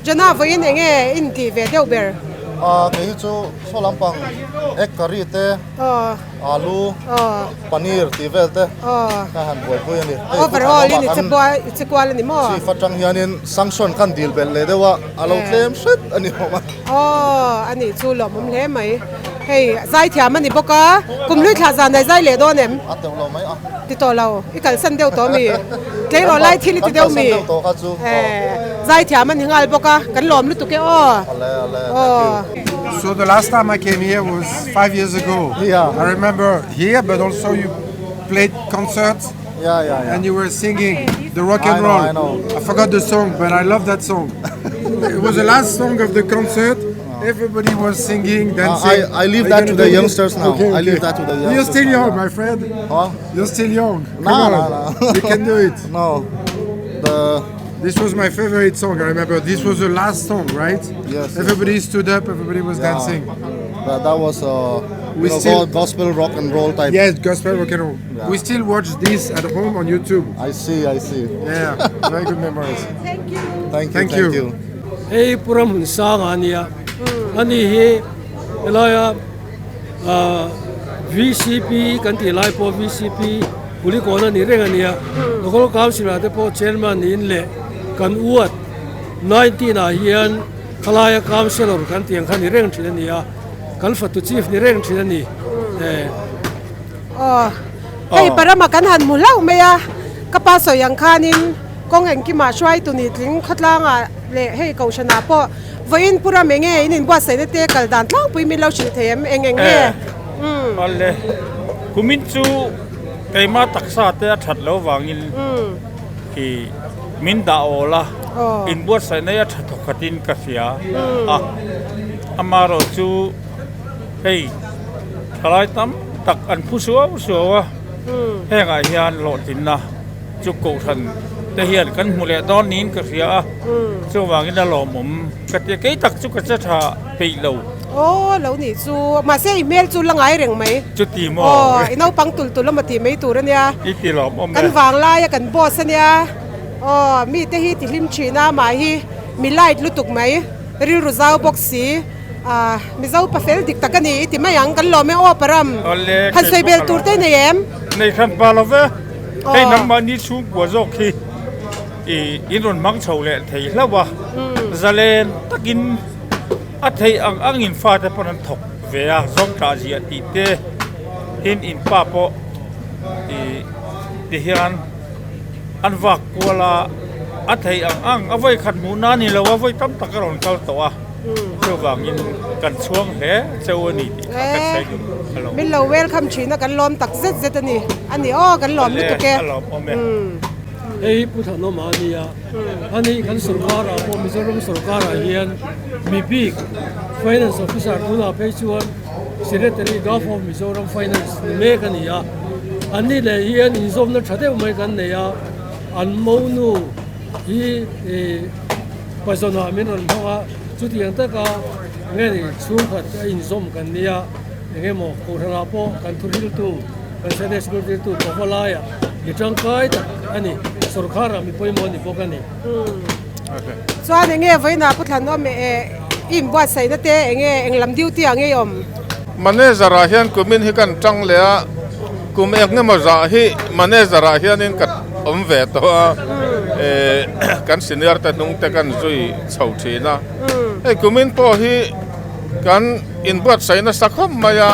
Jona vawiin eng nge i intih ve deuh ber? Ah kei hi chu saw lampang egg curry te. Alu, paneer tih vel te ka han buaipui a ni. Overall in i che kual a ni maw? Chief atang hianin sanction khan dil belh leh deuh a, a lo tlem hret a ni awm a. Aw, a nih chu lawmawm hle mai. Hei, zaithiam a ni bawk a, kum hlui thlah zan ah i zai leh dawn em? A teuh lo mai a. Ti tawh lo, i kalsan deuh tawh mi? Tleirawl lai thil i ti deuh mi? Kan kalsan deuh tawh kha chu. Zaithiam a ni nghal bawk a, kan lawm lutuk e aw. Ale, ale, thank you. So the last time I came here was five years ago. Yeah. I remember here, but also you played concerts. Yeah, yeah, yeah. And you were singing the rock and I know, roll. I know. I forgot the song, but I love that song. it was the last song of the concert. Everybody was singing, dancing. I leave Are you that gonna to the do it? youngsters now. Okay, I leave okay. that to the You're youngsters still now, young, yeah. my friend. Huh? You're still young. Come No, on. no, no. You can do it. No. The This was my favorite song. I remember this was the last song, right? Yes. Everybody stood up. Everybody was Yeah. dancing. That, that was uh, We you know, still- gospel rock and roll type. Yes, gospel rock and roll. Yeah. We still watch this at home on YouTube. I see, I see. Yeah, very good memories. Thank you. Thank you, Thank thank you. you. Hei Puram hun sang a nia. Ani hi helaia ah VCP kan tih lai pawh VCP Kulikawn a ni reng a nia. Local Council ah te pawh Chairman niin leh kan uat 19 ah hian khalaia Councillor kan tih ang kha ni reng thin a ni a. Kan fatu Chief ni reng thin a ni. Aw, hei Parama kan han hmu hlauh mai a, ka pa sawi ang khanin. Kawng engkimah hruaitu ni tling khawtlangah leh hei kohhranah pawh vawiin pu ram enge in inbuatsaihna te kal dan tlangpui min lo hrilh thei em? Eng eng nge? Umm. Awle, kumin chu keimah taksa te a that lo vangin i min dah awl a, inbuatsaihna hi a tha thawkhatin ka hria a, amaherawhchu hei thalai tam tak an phu suau suau a, hengah hian hlawhtlinna. Chu kohhran te hian kan hmu leh dawn niin ka hria a, chuvangin a lawmawm ka ti a, kei tak chu ka che tha peih lo. Aw lo nih chu, mahse i hmel chu la ngai reng mai. Chuti maw? Aw i naupang tul tul emaw tih mai tur a nia. I ti lawmawm e. Kan vanglai a kan boss a nia, aw mite hi ti hlim thin a, mah hi mi light lutuk mai, rilru zau bawk si, ah Mizo pa fel dik tak a ni i ti mai ang, kan lawm e aw Param. Han sawi bel tur te nei em? Nei hran pa lo ve. Hei nangmahni chhungkua zawk hi ih in rawn hmang chho leh thei hlauh a, zalen takin a theih ang angin fate pawn an thawk ve a, zawng tah ziah tih te tin in pa pawh ih ti hian an vak kual a, a theih ang ang a vawi khat hmuh na ni lo a vawi tam tak a rawn kal tawh a. Chuvangin kan chhuang hle cheu a ni tih kha kan sawi duh a lo. Min lo welcome thin a kan lawm tak zet zet a ni. A ni aw kan lawm lutuk e. A lawmawm e. Hei hi Pu Thanawma a ni a, ani kan sorkarah pawh Mizoram sorkarah hian mi bik Finance Officer tunah phei chuan Secretary Gov of Mizoram Finance ni mek a ni a. Anni leh hian inzawmna tha deuh mai kan nei a, an monu hi ih. Pazawnah min rawn hmang a, chutiang taka nge ni chhungkhat a inzawm kan nia, eng emaw kohhranah pawh kan thuhriltu, kan Sunday School tirtu pawh laiah mi tangkai tak a ni, sawrkharah mi pawimawh a ni bawk a ni. Chuan eng nge vawiinah Pu Thlanawm eh i inbuatsaihna te eng nge eng lam duty ah nge i awm? Manager ah hian kumin hi kan tang leh a, kum eng emaw zah hi manager ah hianin ka awm ve tawh a, eh kan senior te hnung te kan zui chho thin a, hei kumin pawh hi kan inbuatsaih nasa khawp mai a,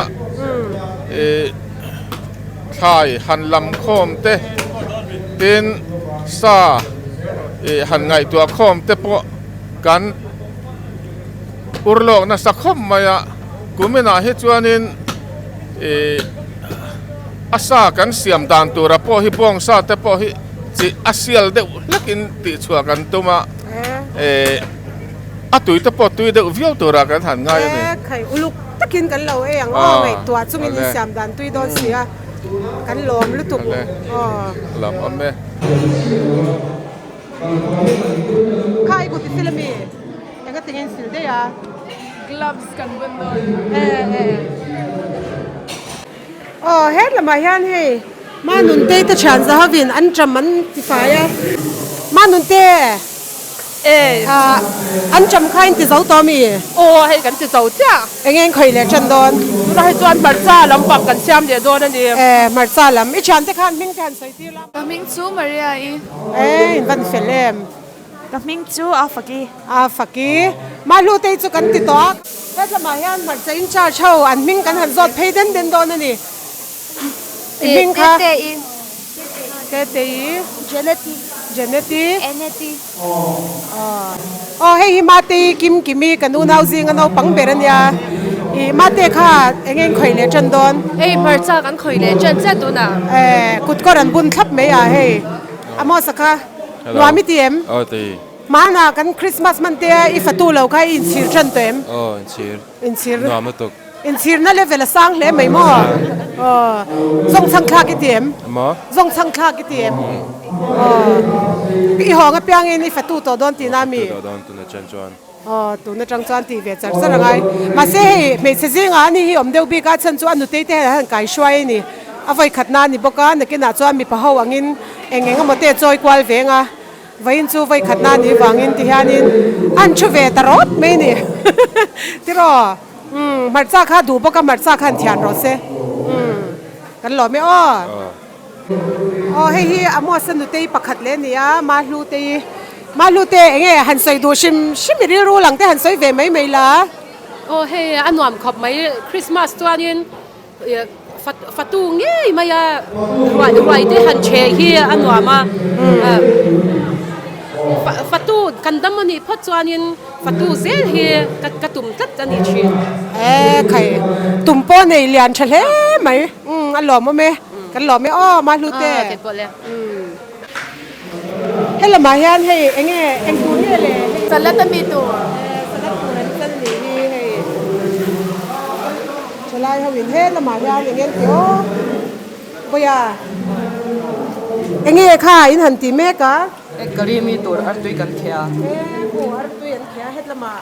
eh thlai han lam khawm te tin sa ih han ngaihtuah khawm te pawh kan urlawk nasa khawp mai a, kuminah hi chuanin ih. A sa kan siam dan tura pawh hi bawng sa te pawh hi chi a sial deuh hlekin tih chhuah kan tum a, eh a tui te pawh tui deuh viau tura kan han ngai a ni. Eh khai uluk takin kan lo ei ang aw ngaihtuah chungin in siam dan tui dawn si a, kan lawm lutuk aw. Lam awm e. Kha i kut i sil ami? Enga tingin sil daih a? Gloves kan bun dawn. Eh eh. Aw he lamah hian hei Manunte te thian za hovin an ṭam an ti fai a Manunte ah an ṭam kha in ti zo tawh mi? Aw hei kan ti zo chiah. Eng eng khawi leh ṭan dawn? Tunah hi chuan hmarcha lampang kan siam leh dawn a ni. Eh hmarcha lam i thiante khan hming te han sawi tir la. Ka hming chu Maria i. Eh in van fel em. Ka hming chu a faki. A faki. Mahlutei chu kan ti tawh a. Hetlamah hian hmarcha in charge ho an hming kan han zawt phei den den dawn a ni. I hming kha. Tetei. Tetei. Jeneti. Jeneti. Eneti. Aw hei hi Matei Kim Kimi kan unau zinga naupang ber a nia. I Mate kha eng eng khawih leh tan dawn? Hei hmarcha kan khawih leh tan chiah tunah. Eh kut kawr an bun thlap mai a hei. Amos-a kha. Nuam i ti em? Aw ti. Hmanah kan Christmas hman te i fatu lo kha i inchhir tan tawh em? Aw inchhir. Inchhir. Nuam lutuk. Inchhirna level a sang hle mai maw? Aw. Zawngchhang thlak i ti em? Maw? Zawngchhang thlak i ti em? Aw. I hawng apiangin i fatu tawh dawn tihna mi? Fatu tawh dawn tuna chan chuan. Aw tuna tang chuan tih ve char char a ngai. Mahse hei hmeichhe zingah ani hi awm deuh bik a chhan chu a nutei te hian han kai hruai a ni. A vawi khatna a ni bawk a, nakinah chuan mipa ho angin eng eng emaw te chawi kual veng a, vawiin chu vawi khatna a nih vangin ti hianin an thu ve ta rawt mai a ni. Tiraw? Umm hmarcha kha duh bawk a, hmarcha khan thian rawh se. Umm kan lawm e aw. Aw hei hi Amos-a nutei pakhat leh a ni a, Mahlutei Mahlute eng nge han sawi duh hrim hrim i rilru lang te han sawi ve mai mai la. Aw hei a nuam khawp mai Christmas chuanin fatu ngei mai a ruai ruai te han chhe hi a nuam a. Fatu kan dam a nih phawt chuanin fatu zel hi ka tum tlat a ni thin. E khai tum pawh nei lian tha hle mai umm a lawmawm e kan lawm e aw Mahlute. Helamah hian hei enge eng tur nge le hei. Salad a mi tur. E salad tur an chal ni hi hei. Thalai ho in helamah hian enge an ti aw. Vawiah enge kha in han ti mek a. Egg curry mi tur artui kan kheh a. E aw artui an kheh a hetlamah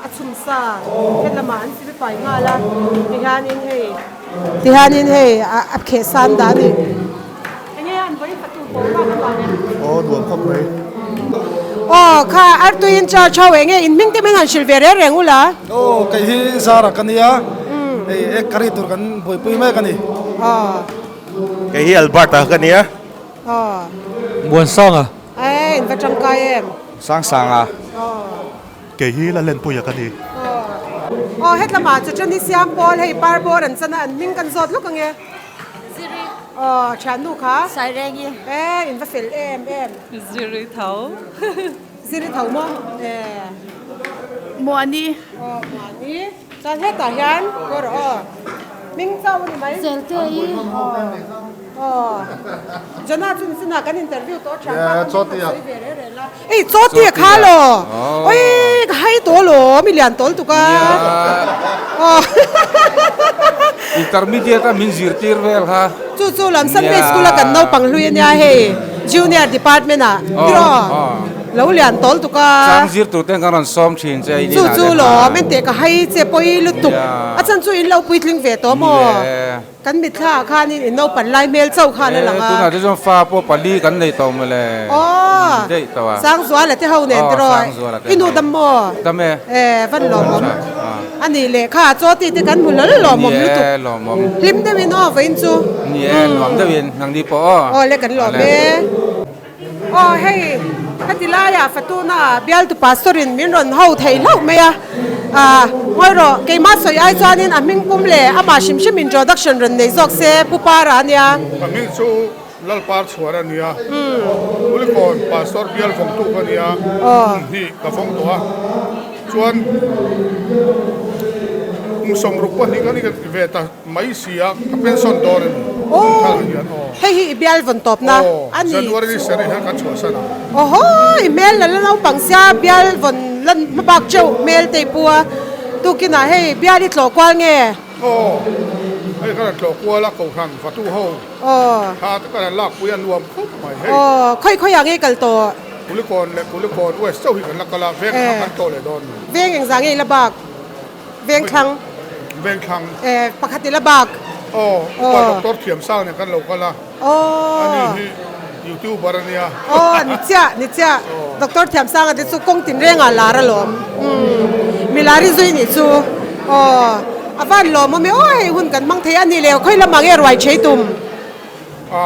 a chhum sa hetlamah an sipi pai nghal a tihianin hei tihianin hei a kheh san dah a ni. Enge an vawi fatu pawh vak avang em? Aw nuam khawp mai. Aw kha artui in charge ho enge in hming te min han hrilh ve reng reng ula. Aw kei hi Zara ka nia hei egg curry tur kan buaipui mek a ni. Aw. Kei hi Albert-a ka nia. Aw. Muansanga. Ae in va tangkai em? Sangsanga. Aw. Kei hi Lalenpuia ka ni. Aw. Aw hetlamah chu chuan i siam pawl hei par bawr an chan a an hming kan zawt lawk ange. Ziri. Aw thiannu kha. Sairengi. E in va fel em em. Ziri tho. Ziri tho maw? E. Muani. Aw Muani. Chuan hetah hian kawr aw. Hming chauh a ni mai. Zelte i. Aw. Jonah chu nichina kan interview tawh thian kha Yeah, kan hming han sawi ve reh reh la. Ei chaw ti a kha law. Oi ka hai tawh law mi lian tawl tuk a. Aw. Intermediate a min zirtir vel kha. Chu chu lam Sunday school a kan naupang hlui ania hei junior department ah tiraw lo lian tawl tuk a. Chang zir tur ten kan rawn sawm thin che Chu chu law men teh ka hai che pawi lutuk a chan chu in lo puitling ve tawh maw. Kan mitthla ah khanin in naupan lai hmel chauh khan a lang a. Tunah te chuan fa pawh pali kan nei tawh maw le. Aw. Daih tawh a. Sangzuala te ho nen te rawh. Sangzuala te ho. I nu dam maw? Dam e. E van lawmawm. A nih leh kha chaw ti te kan hmu lal lawmawm lutuk. Ni e lawmawm. Hlim deuhin aw vawiin chu. Ni e nuam deuhin nangni pawh aw. Aw le kan lawm e. Aw hei heti laiah Fatuna bialtu pastor in min rawn ho thei hlauh mai a, ah ngawi rawh keimah sawi ai chuanin a hming pum leh amah hrim hrim introduction rawn nei zawk se Pu Para a nia. Ka hming chu Lalpar chhuar a nia, Kulikawn pastor bial vawngtu ka nia, kum hnih ka vawng tawh a, chuan kum 62 ka ni ve ta. Mai sia ka pension dawn a ni. Aw hei hi i bial vawn tawpna a ni. January ni sarih hian kan chhuahsan ang. Awhaw i hmel la la naupang sia bial vawn lan hmabak teuh hmel te i pu a tukinah hei bial i tlawh kual nge? Aw hei ka rawn tlawh kual a Kohhran Fatu ho thla te ka rawn lakpui a nuam khawp mai hei. Aw khawi khawiah nge kal tawh? Kulikawn leh Kulikawn West chauh hi kan la kal a veng kha kan tlawh leh dawn. Veng engzah nge i la bak? Vengthlang. Vengthlang. Eh, pakhat ila bak. Aw, upa doctor thiam sang nen kan lo kal a. Aw. Ani hi youtuber a nia. Aw, ni chiah, ni chiah. Doctor thiam sang a te chu kawng tin rengah lar alawm. Umm, milari zui nih chu. Aw, a van lawmawm e aw hei hun kan hmang thei a ni leh khawi lamah nge ruai chei tum. A,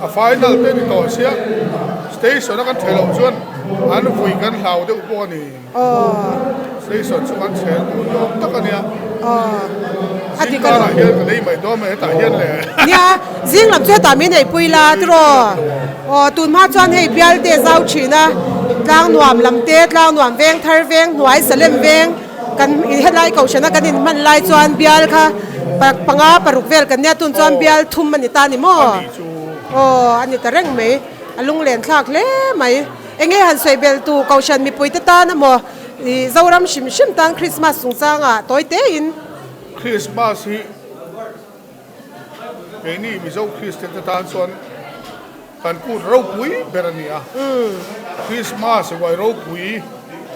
a final te ni tawh sia, station a kan thei loh chuan an vui kan hlau deuh bawk a ni. Station chu kan chhel tur ni awm tak a nia. Zingkarah hian ka nei mai dawn mai hetah hian le. Nia, zing lam chu hetah min eipui la tiraw. Aw, tun hma chuan hei bial te zau thin a, tlang nuam lam te, tlang nuam veng thar veng hnuai salem veng kan helai kohhrana kan inhman lai chuan bial kha panga paruk vel kan nia tun chuan bial thum a ni ta ni maw? Aw, a ni ta reng mai, a lunglen thlak hle mai. Enge han sawi belh tu Kohhran mipuite tan emaw i Zoram hrim hrim tan Krismas chungchangah tawi tein. Krismas hi keini Mizo Kristian te tan chuan kan kut ropui ber a ni a. Krismas ruai ropui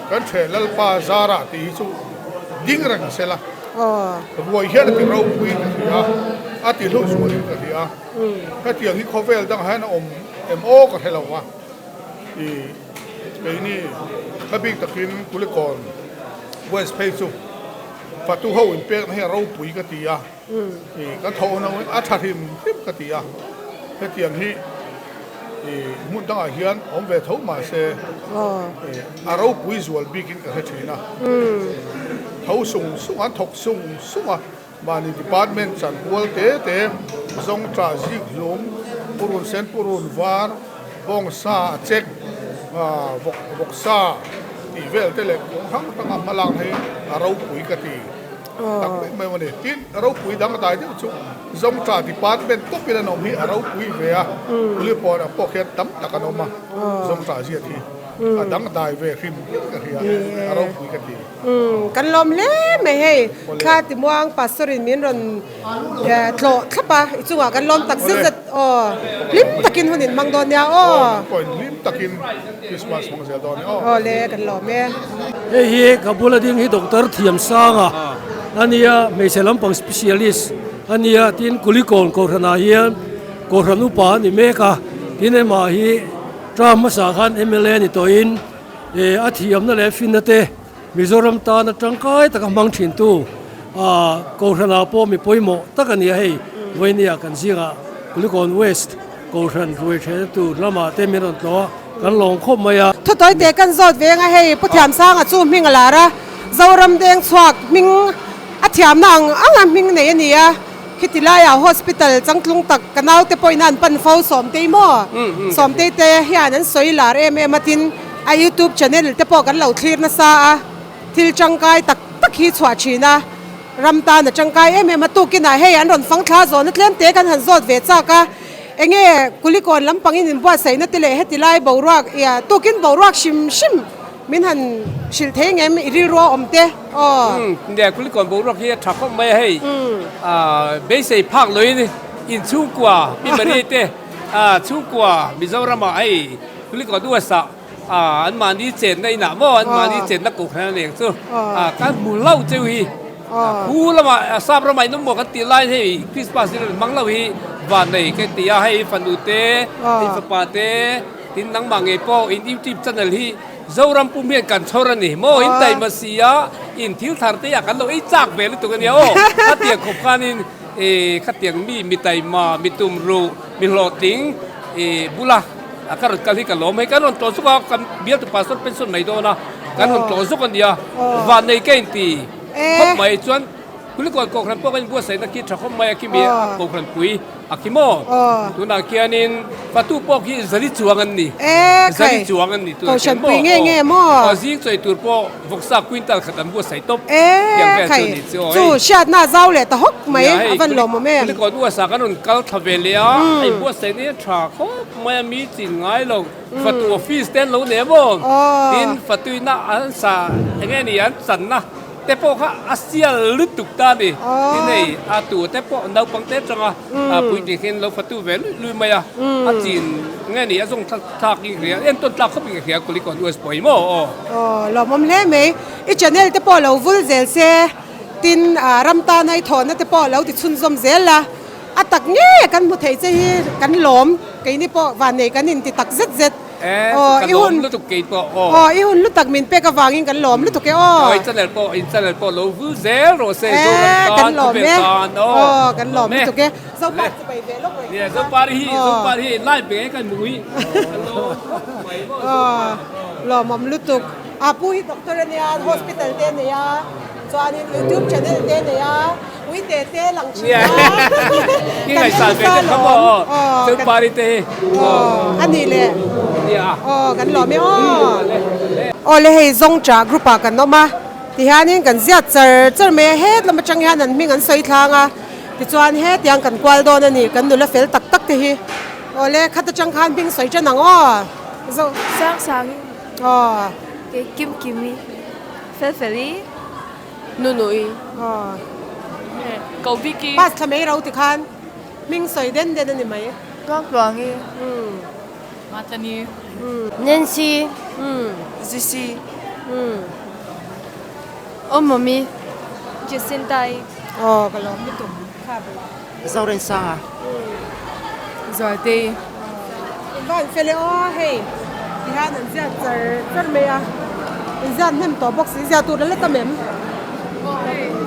kan ṭheh Lalpa Zarah tih hi chu ding reng se la. Ruai hian a ti ropui ka hria a, a ti hluh zualin ka hria a. Hetiang hi khawvel dangah hian a awm em aw ka hre lo a. I keini hla bik takin Kulikawn West phei chu fatu ho inpekna hi a ropui ka ti a, i kan tho ho a tha hrim hrim ka ti a, hetiang hi i hmun dangah hian awm ve tho mahse a ropui zual bikin ka hre thin a, tho sung sung an thawk sung sung a. Mahni department chan kual te te, zawngṭah zik hlum, purun sen purun var, bawngsa a chek, Vawk vawksa tih vel te leh kawng hrang hranga hma lak hi a ropui ka ti tak mai mai a ni. Tin, ropui dang dai deuh chu Zawngṭah department tawpin an awm hi a ropui ve a, Kulikawn ah pawh khian tam tak an awm a, Zawngṭah ziat hi a dang dai ve hrim hrim ka hria, a ropui ka ti. Kan lawm hle mai hei, thla timuang Pastor in min rawn tlawh thlap a, i chungah kan lawm tak zet zet aw, hlim takin hun in hmang dawn nia aw. Aw, hlim takin Christmas hmang zel dawn nia aw. Aw le, kan lawm e. Hei hi ka bula ding hi Doctor Thiamsanga a nia, hmeichhe lampang specialist a nia, tin Kulikawn Kohhranah hian Kohhran upa a ni mek a, tin amah hi term hmasa khan mla a ni tawhin a thiamna leh finna te Mizoram tana tangkai taka hmang thintu Kohhranah pawh mi pawimawh tak a ni a, hei Vainia kan zingah Kulikawn West Kohhran ruai thehna tur lamah te min rawn tlawh a, kan lawng khawp mai a. Thutawi te kan zawt ve anga hei Pu Thiamsanga chu hming a lar a, Zoram deng chhuak hming a thiamna ang anga hming nei a ni a, khiti laiah hospital changtlung tak ka naute pawhin an pan fo Sawmtei maw? Sawmtei te hian an sawi lar em em a tin a youtube channel te pawh kan lo thlir nasa a, thil tangkai tak tak hi chhuah thin a, ram tan a tangkai em em a, tukinah hei an rawn fang thla zawhna tlem te kan han zawt ve chak a, enge Kulikawn lampangin inbuatsaihna te leh heti lai boruak ia tukin boruak hrim hrim min han hrilh thei ngem i rilru a awm te aw. Umm nia Kulikawn boruak hi a tha khawp mai a hei beisei phak loin inchhungkua Pi Maria te chhungkua Mizoramah hei Kulikawn uasah an mahni chenna inah maw an mahni chenna kohhran a nek chu kan hmu hlauh cheu hi khu lamah sap ramah in awm maw kan tih laiin hei Christmas hi rawn hmang hlauh hi van nei ka ti a hei fanu te hei fapa te tin nangmah ngei pawh in YouTube channel hi Zoram pum hian kan chhawr a ni maw in taima si a in thil thar te ah kan lo ei chak ve lutuk a nia aw khatiang khawp khanin khatiang mi mi taima mi tumruh mi hlawhtling bula A ka rawn kal hi ka lawm hei kan rawn tlawh zuk a kan bialtu pastor pension mai dawn a kan rawn tlawh zuk a nia van nei ka inti khawp mai chuan Kulikawn Kohhran pawh kan inbuatsaihna khi tha khawp mai a khimi a Kohhran pui a khi maw tunah khianin fatu pawh khi zali chuang an ni zali chuang an ni tunah khian maw aw zing chawi tur pawh vawksa quintal khat an buatsaih tawp tiang vel chu ni chu aw chu hriatna zau leh ta hawk mai a van lawmawm em Kulikawn uasa kan rawn kal thla ve leh a a inbuatsaihna hi a tha khawp mai a mi chin ngai lo fatu office te an lo nei maw tin fatuina an sa eng nge ni an channa te pawh kha a sial lutuk ta a ni tin hei a tu te pawh naupang te atanga puitling hian lo fatu ve luih luih mai a a chin nge ni a zawng thlak in ka hria entawn tlak khawp in ka hria Kulikawn US pawh hi maw aw. Aw lawmawm hle mai i channel te pawh lo vul zel se tin ram tana i thawhna te pawh lo ti chhunzawm zel la. A tak nge kan hmu thei che hi kan lawm keini pawh vannei kan inti tak zet zet. Aw i hun lutuk kei pawh aw. Aw i hun lutak min pek avangin kan lawm lutuk e aw. Aw i channel pawh in channel pawh lo vul zel rawh se Zoram tan khawvel tan aw. Aw kan lawm lutuk e. Zopar chu bai ve lawk reng. Nia Zopar hi Zopar hi live ve kan hmu hi. Kan lawm khawp mai maw Zopar. Lawmawm lutuk. A pu hi doctor ania hospital te a nei a chuanin youtube channel te a nei a. Ui te te lang thin a. Ki ngaihsan ve te kha maw aw Chupari te hi. Aw a nih le. Aw kan lawm e aw. Aw le hei Zawngṭah group ah kan awm a tihianin kan ziat char char mai a het lam atang hian an hming an sawi thlang a tichuan hetiang kan kual dawn a ni kan nula fel tak tak te hi. Aw le khat atang khan hming sawi tan ang aw. Sang sang i. Aw. Kei Kim Kim i. Fel fel i. Nunui. Ko Vicky. Pass thla mai ro ti khan hming sawi den den a ni mai. Tluang tluangi. Matlani. Nancy. Zisi. Awmawmi. Jacinta-i. Aw ka lawm lutuk. Zorensanga. Zualtei. Van fel e aw hei tihian an ziak char char mai a in ziak hnem tawh bawk si ziah tur la la tam em?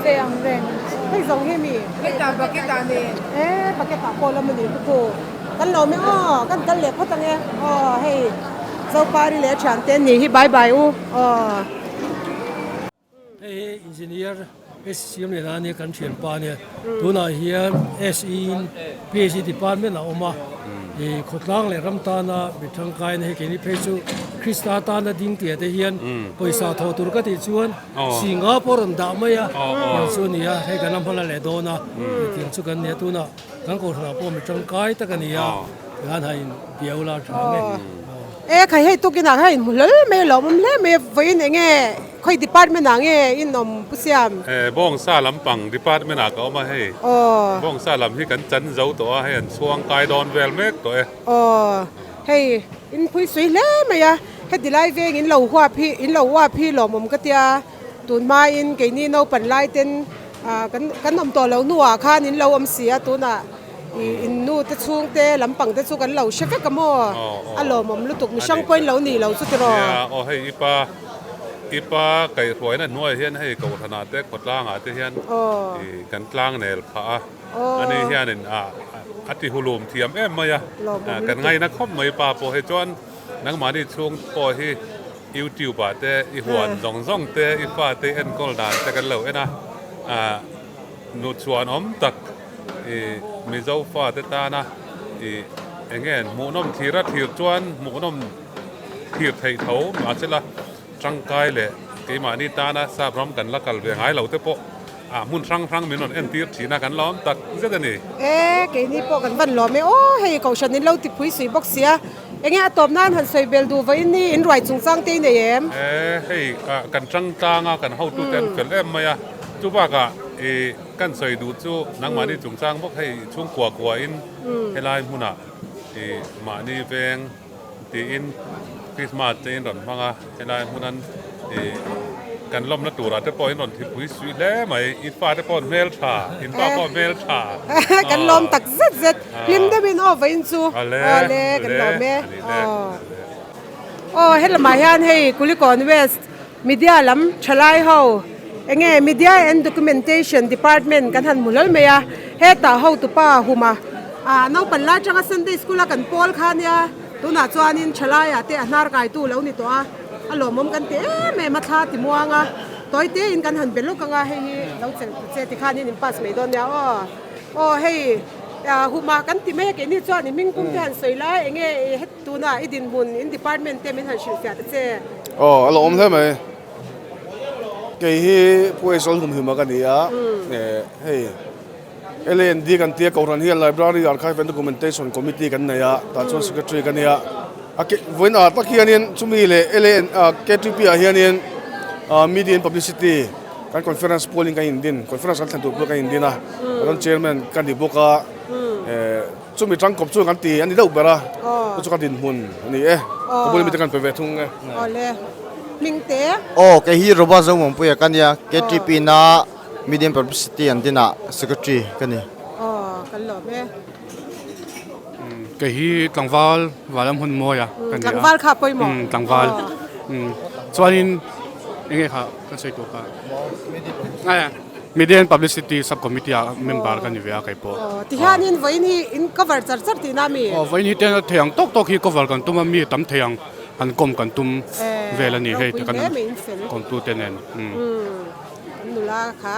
Ve ang reng. Hei zawng hi mi? Hetah bucket ah nen. E bucket ah pawh lam a ni lutuk kan lawm e aw kan kal leh phawt ang e aw hei Zopari leh a thiante an nih hi bye bye u aw. Hei hi Engineer SC Siam Liana ania kan thianpa ania. Tunah hian SE in PhD department a awm a. Ih khawtlang leh ram tana mi tangkaina hi keini phei chu Krista tana ding tih ah te hian pawisa thawh tur ka tih chuan singa pawh rawn dah mai a tiang chu a ni a, hei kan la hmala leh dawn a, tiang chu kan ni a, tunah kan kohhranah pawh mi tangkai tak a ni a, tikhan han in biau la tha ang e. E khai hei tukinah khan inhmu hlawl mai a lawmawm hle mai a, vawiin eng nge khawi department ah nge in awm Pu Siam? E Bawngsa lampang department ah ka awm a hei, Bawngsa lam hi kan chan zo tawh a, hei an chhuang kai dawn vel mek tawh e. Aw hei in phui sui hle mai a, heti lai veng in lo huap hi in lo uap hi lawmawm ka tia, tun hmain keini naupan lai ten kan kan awm tawh lo hnuah khan in lo awm si a, tunah ih in nu te chhung te lampang te chu kan lo hre vek a maw, a lawmawm lutuk mihrang pawh in lo nih lo chu tiraw. Nia aw hei i pa i pa kaihhruaina hnuaiah hian hei kohhranah te khawtlangah te hian ih kan tlangnel phah a. Ani hianin a ti hulum thiam em mai a, kan ngaina khawp mai pa pawh hi chuan nangmahni chhung pawh hi YouTube ah te i huan zawng zawng te i fa te enkawl dan te kan lo en a, nu chhuan awm tak i Mizo fa te tana i eng nge hmuhnawm thlir a thlir chuan hmuhnawm thlir theih tho mahsela tangkai leh keimahni tana sap ram kan la kal ve ngai lo te pawh Ah hmun hrang hrang min rawn entir thin a, kan lawm tak zet a ni. E, keini pawh kan van lawm e. Aw, hei Kohhran in lo ti phui sui bawk sia. Enge a tawp nan han sawi bel duh vawiin ni in ruai chungchang te i nei em? E, hei kan tang tlang a, kan hotute an fel em mai a. Chu bakah i kan sawi duh chu nangmahni chungchang bawk hei chhungkua kua in helai hmunah i mahni veng tiin Christmas te in rawn hmang a, helai hmunan ih kan lawmna turah te pawh in rawn thipui suih hle mai, i fate pawh an hmel tha, in pa pawh a hmel tha. Kan lawm tak zet zet, hlim deuhin aw vawiin chu awle kan lawm e. Aw helamah hian hei Kulikawn West Media lam thalai ho enge Media and Documentation Department kan han hmu hlawl mai a, hetah hotupa huma ah naupang lai atanga Sunday School a kan pawl kha nia tunah chuanin thalaiah te a hnar kaitu lo ni tawh a, a lawmawm kan ti em em a thla ti muang a, tawi tein kan han be lawk ang a hei hi lo chelh che tikhanin in pass mai dawn nia aw aw hei huma kan ti mai a keini chuan i hming pum te han sawi lai enge het. Tuna i dinhmun in department te min han hrilhfiah ta che. Aw, a lawm hle mai. Kei hi Pu Aizawl humhima ka ni a, hei LAND kan tia Kohhran hian Library Archive and Documentation Committee kan nei a, tah chuan Secretary ka nia. A ke vawiin ah tak hianin chumi leh LAN KTP ah hianin Media and Publicity kan conference pualin kan indin, conference kan thlen tur pawh kan indin a, chuan Chairman ka ni bawk a. Chumi tangkawp chu kan ti a ni deuh ber a, chu chu ka dinhmun a ni e, ka bula mite kan pe ve thung e. Awle, hming te. Aw, kei hi Robert Zomuanpuia ka nia, KTP na Medium Publicity an dinah Secretary ka ni. Aw, kan lawm e. Kei hi tlangval Valam hun mawia ka ni a. Tlangval kha pawimawh. Tlangval. Chuanin eng nge kha ka sawi tur kha. Media and Publicity Sub Committee ah member ka ni ve a kei pawh. Aw, tihianin vawiin hi in cover char char tihna mi? Aw, vawiin hi te thei ang tawk tawk hi cover kan tum a, mi tam thei ang han kawm kan tum vel a ni hei te kan kawmtu te nen. Umm, kan nula kha.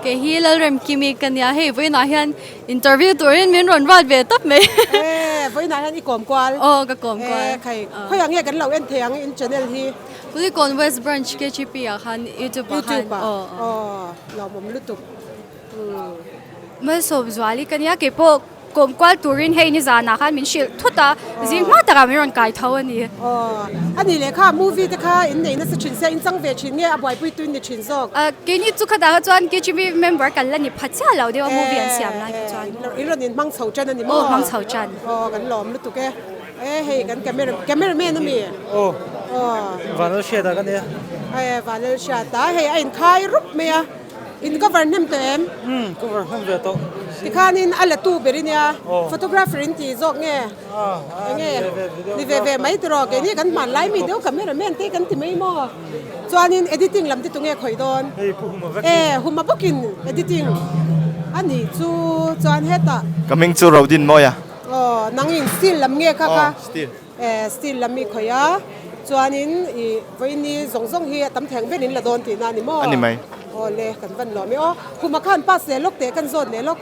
Kei hi Lalremkimi ka nia, hei vawiinah hian interview turin min rawn ruat ve tawp mai. E, vawiinah hian i kawm kual? Aw, ka kawm kual. E, khai, khawiah nge kan lo en thei ang in channel hi? Kulikawn West Branch KGP ah khan YouTube ah khan YouTube ah aw lawmawm lutuk umm. Malsawm zuali ka nia kei pawh kawm kual turin hei nizanah khan min hrilh thut a zing hma takah min rawn kai tho a ni. Aw ani leh kha movie te kha in nei nasa thin sia in chang ve thin nge a buaipui tu in ni thin zawk. Keini chu khatah kha chuan KGP member kan la ni pha chiah lo deuh a movie an siam lai kha chuan. In rawn in hmang chho tan a ni maw? Aw hmang chho tan. Aw kan lawm lutuk e. E hei kan camera cameraman a mi? Aw Vanlal Hriata ka nia. E Vanlal Hriata hei a inkhai rup mai a, in cover hnem tawh em? Umm cover hnem ve tawh. Tikhanin a la tu ber i nia, photographer in ti zawk nge? Enge ni ve ve mai tiraw keini kan hman lai mi deuh cameraman te kan ti mai maw? Chuanin editing lam te tunge khawih dawn? Hei pu Huma vek. E Huma bawkin editing a nih chu chuan hetah. Ka hming chu Rodin Mawia. Aw nangin steel lam nge kha kha? Aw steel. Eh steel lam i khawih a, chuanin i vawiini zawng zawng hi a tam theng ber in la dawn tihna a ni maw? A ni mai. Aw le kan van lawm e aw. Khuma khan pass leh lawk teh kan zawt leh lawk.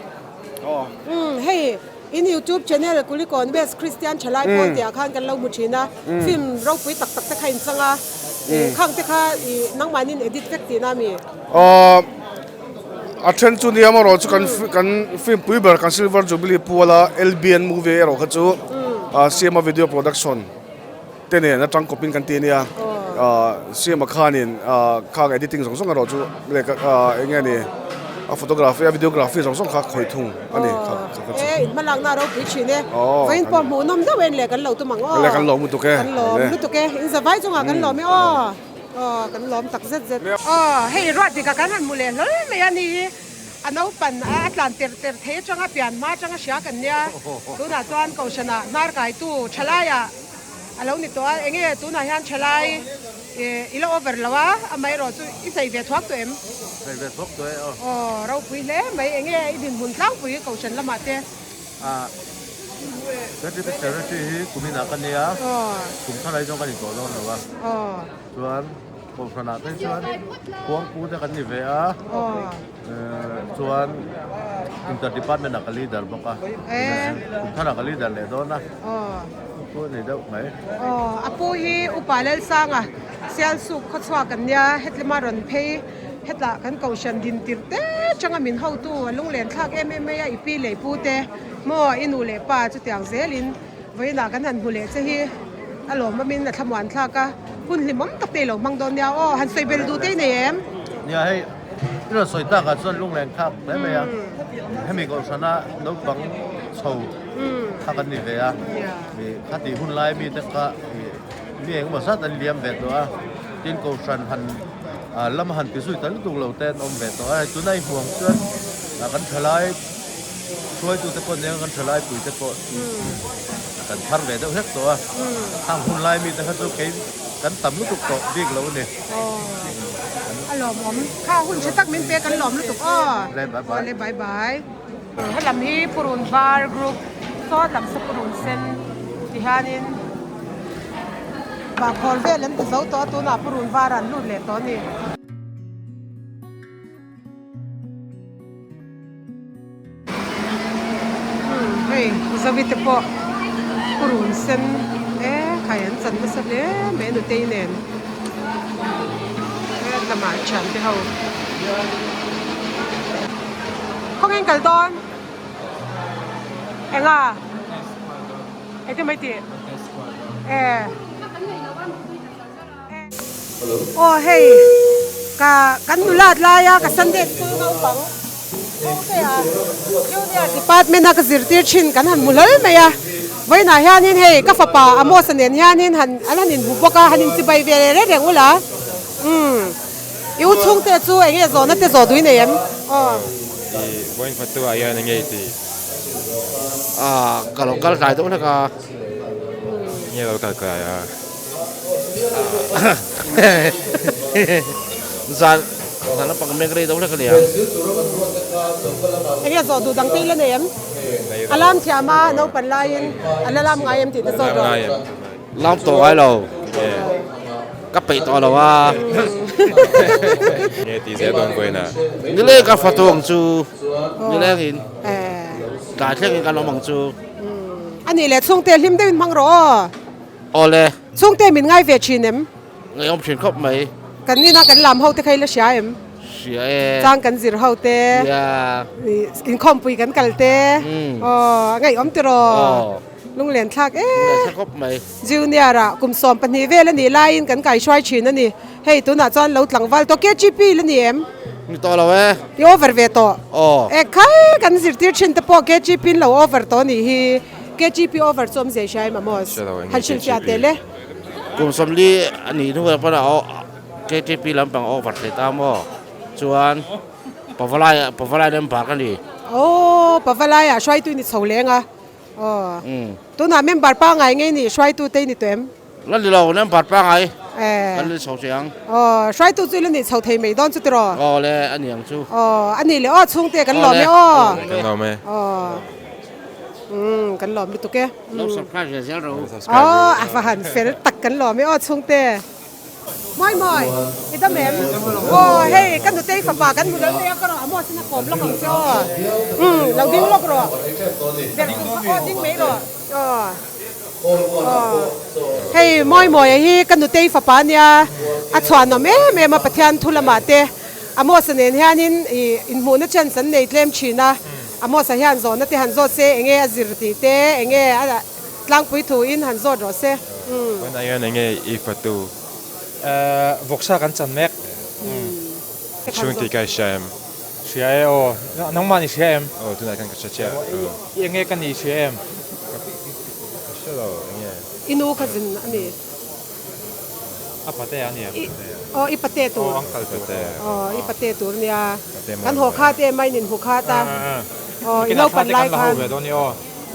Aw. Umm hei In YouTube channel Kulikawn West Christian Thalai Pawl tih ah khan kan lo hmu thin a, film ropui tak tak te kha in chang a, khang te kha i nangmahni in edit vek tihna a mi? Aw, a then chu nia amarawh chu kan kan film pui ber kan Silver Jubilee puala LBN movie erawh kha chu CMA Video Production te nen atang kawpin kan ti a nia, CMA khanin khang editing zawng zawng erawh chu leh eng nge ni a photography a videography zawng zawng kha khawih thung a ni kha kha chu. E inhmalakna a ropui thin e, vawiin pawh hmuhnawm deuh en leh kan lo tum ang aw. Leh kan lawm lutuk e. Kan lawm lutuk e, in zavai chungah kan lawm e aw, aw kan lawm tak zet zet. Aw hei ruat dikah kan han hmu leh hlawl mai a ni hi a naupan a tlan ter ter thei atanga pian hma atanga hria kan nia tunah chuan kohhranah hnar kaitu thalaiah A lo ni tawh a, enge tunah hian thalai i la over lo a, amaherawh chu i sawi ve thuak tawh em? Sawi ve thuak tawh e aw. Aw, ropui hle mai, enge i dinhmun tlangpui Kohhran lamah te? Ah, Patrick Secretary hi kuminah ka nia, kum thar ai zawng ka ni tawh dawn lo a, chuan Kohhranah te chuan khuangpu te kan ni ve a, chuan Inter Department ah ka leader bawk a, kum tharah ka leader leh dawn a. Pu a ni deuh mai. Aw, a pu hi Upa Lalsanga Sialsuk khawchhuak an nia, hetlema rawn phei hetah kan kohhran din tirh te changa min hotu a lunglen thlak em em mai a, i pi leh i pu te maw i nu leh pa chutiang zelin vawiinah kan han hmu leh che hi a lawmawmin a thlamuan thlak a, hun hlimawm tak te i lo hmang dawn nia aw, han sawi bel duh te i nei em? Nia hei i rawn sawi takah chuan lunglen thlak hle mai a, hemi kohhrana naupang chho kha kan ni ve a, kha tih hun lai mite kha mi engemaw zat an liam ve tawh a, tin kohhran han lam han ti zui ta lutuk lo te an awm ve tawh a, hei tuna i hmuh ang chuan kan thalai hruaitute pawh nia kan thalai puite pawh kan thar ve deuh hlek tawh a, khang hun lai mite kha chu kei kan tam lutuk tawh bik lo a ni. A lawmawm, kha hun tha tak min pe kan lawm lutuk aw. Awle bye bye. Helam hi Purun Var Group sawt lam saw Purun Sen ti hianin vahkhawl vel an ti zo tawh a tunah Purun Var ah an lut leh tawh a ni. Hei Zovi te pawh Purun Sen e khai an chan nasa hle mai a nutei nen helamah thiante ho. Khawngin kal dawn enga engtin mai tih e aw hei ka kan nulat laia ka Sunday school naupang chhungte a junior department a ka zirtir thin kan han hmu hlawl mai a vawiinah hianin hei ka fapa Amos-a nen hianin han an han inhmu bawk a han inchibai ve reng reng ula umm. I u chhungte chu eng nge zawhna te zawh duh i nei em? Aw. I vawiin fatu ah hian eng nge i tih? Ah, ka lo kal tlai deuh hlek a. Eng nge lo kal tlai a? Zan, zan lampang mek rei deuh hlek a nia. Eng nge zawh duh dang te i la nei em? A lam thiam a, naupan laiin a la lam ngai em tih te zawt rawh. Lam tawh ngai lo. Ka peih tawh lo a. Nge ti zel dawn vawiin a? Nileng ka fatu ang chu. Nileng in. Tlai thleng in kan awm ang chu. A nih leh chhungte hlim deuhin hmang rawh aw. Awle. Chhungte min ngai ve thin em? Ngaihawm thin khawp mai. Kan ina kan lam ho te kha i la hria em? Hria e. Chang kan zir ho te. Nia. Inkhawmpui kan kal te. Aw a ngaihawm tiraw? Aw. Lunglen thlak e. Lunglen thlak khawp mai. Junior ah kum 12 vel a nih laiin kan kaihruai thin a ni. Hei tunah chuan lo tlangval tawh KGP la ni em? Ni tawh lo e. I over ve tawh. Aw. E khai kan zirtir thin te pawh KGP in lo over tawh a nih hi. KGP over chu awmzia i hria em Amos? Hre lo eng Han nge hrilhfiah KGP. tel e. Kum 40 a nih hnu ah pawh KGP lampang over thei ta maw? Chuan Pavalai Pavalai member ka ni. Aw Pavalai ah hruaitu i ni chho leng a. Aw. Tunah member pangngai ngei ni hruaitu te i ni tawh em? La ni lo, member pangngai kan ni chho chiang. Aw, hruaitu chu i la nih chho thei mai dawn chu tiraw? Aw le, a ni ang chu. Aw, a nih leh aw chhungte kan lawm e aw. Kan lawm e. Aw, kan lawm lutuk e. Lo subscribe ve zel ro. Aw, a va han fel tak kan lawm e aw chhungte. Mawi mawi, i dam em? Aw hei ka nutei fapa kan hmu lo te a ka rawh Amos in a kawm lawk ang che aw. Umm lo ding lawk rawh. Berh chung kha aw ding mai rawh. Aw aw hei Mawi mawia hi ka nutei fapa ania a chhuanawm em em a Pathian thu lamah te Amos-a nen hianin ih inhmuhna chance an nei tlem thin a Amos-a hian zawhna te han zawt se enge a zir tih te enge a Tlangpui thu in han zawt rawh se. Vawiin ah hian enge i fatu? Vawksa kan chan mek. Chhung tih ka i hria em? Hria e aw. Nangmah ni hria em? Aw tunah khan ka hria chiah. I enge ka ni hria em? Ka hria lo enge. I nu ka zin a ni. A pate a ni em? Aw i pate tur. Aw uncle pate. Aw i pate tur nia. Kan haw khat em a in inhmu khat a. Aw i naupan lai khan.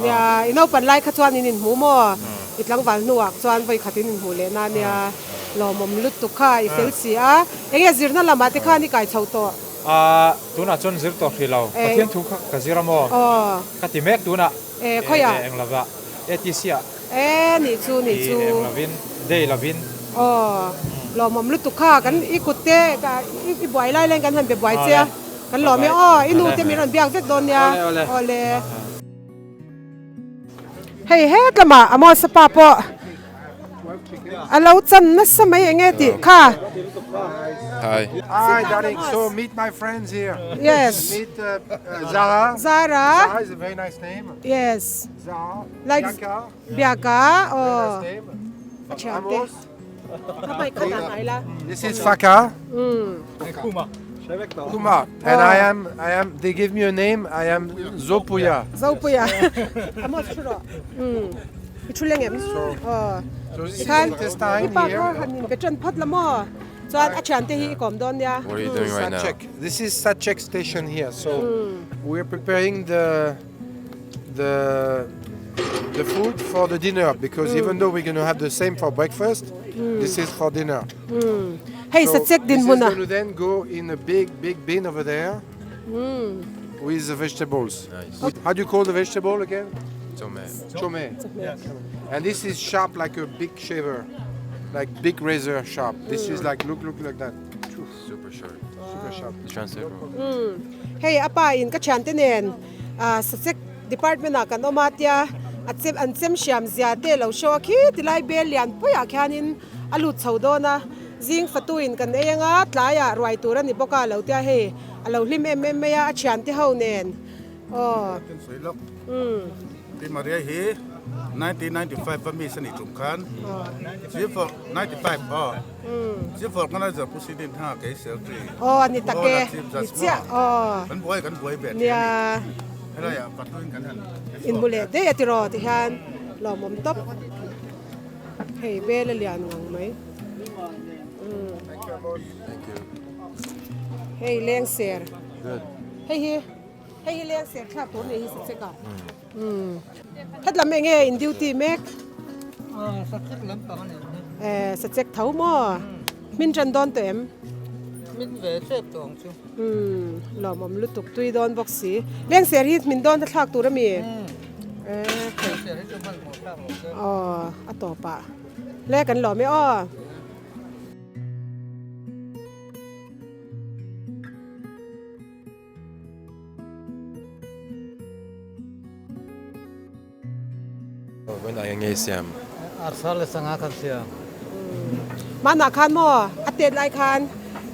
Nia, i naupan lai kha chuan in inhmu maw? I tlangval hnuah chuan vawi khat in inhmuh leh na nia, lawmawm lutuk kha i fel si a. Enge zirna lamah te khan i kai chho tawh? Aaa, tunah chuan zir tawh hrih lo. Pathian thu kha ka zir a maw? Ka ti mek tunah. E, khawiah? Eng lovah, ATC ah. E, nih chu, nih chu. Eng lovin, day lovin. Aw, lawmawm lutuk kha, kan i kut te, i buai lai laiin kan han be buai che a. Kan lawm e aw, i nu te min rawn biak vek dawn nia. Awle. Hei het lamah Amos-a pa pawh a lo chan nasa mai eng nge tih kha. Hi. Hi darling, so meet my friends here. Yes. Meet Zara. Zara. Zara is a very nice name. Yes. Zara. Like Bianca. Bianca. Oh. Very nice name. Amos. This is Faka. Kuma. Kuma. And I am, I am, they give me a name, I am Zopuya. Zopuya. Amos thu rawh. I thu leng em? So this is intestine here. I pa kha han in be tan phawt la maw? Chuan a thiante hi i kawm dawn nia. What are you doing right now? Sachek. This is Sachek station here. So we're preparing the the the food for the dinner because even though we're going to have the same for breakfast, this is for dinner. Hei sachek din hmun a. This is going to then go in a big big bin over there with the vegetables. Nice. How do you call the vegetable again? Chome. Chome. And this is sharp like a big shaver, like big razor sharp. This is like look look like that. Super sharp. Super sharp. Translate bro. Hei a pa in ka thiante nen sachek department ah kan awm a tia a chem an chem hriam zia te lo show a khi tilai bel lian puiah khianin a lut chho dawn a zing fatu in kan ei anga tlaiah ruai tur a ni bawk a lo tia hei a lo hlim em em mai a a thiante ho nen aw umm. Pi Maria hi 1995 a miss a nih tum khan Chief 95 aw Chief Organizer Pu Sidin kha kei Secretary Aw a ni tak e ni chiah aw Kan buai kan buai ve nia helai ah patuin kan han inhmu leh daih a tiraw ti hian lawmawm tawp hei bel a lian ngang mai hei leng ser hei hi hei hi leng ser thlak tur ni hi sa chek a. Het lam enge in duty mek? Sachek lampang a ni ang hi. Eh, sachek tho maw? Hmin tan dawn tawh em? Hmin ve tep tawh ang chu. Umm, lawmawm lutuk tui dawn bawk si. Lengser hi hmin dawn ta thlak tur a mi? Eh, Lengser hi chu hmanhmawh thlak lo se. Aw, a tawpah. Le kan lawm e aw. Vawiin ah nge siam? Arsa leh sangha kan siam. Hmanah khan maw a tet lai khan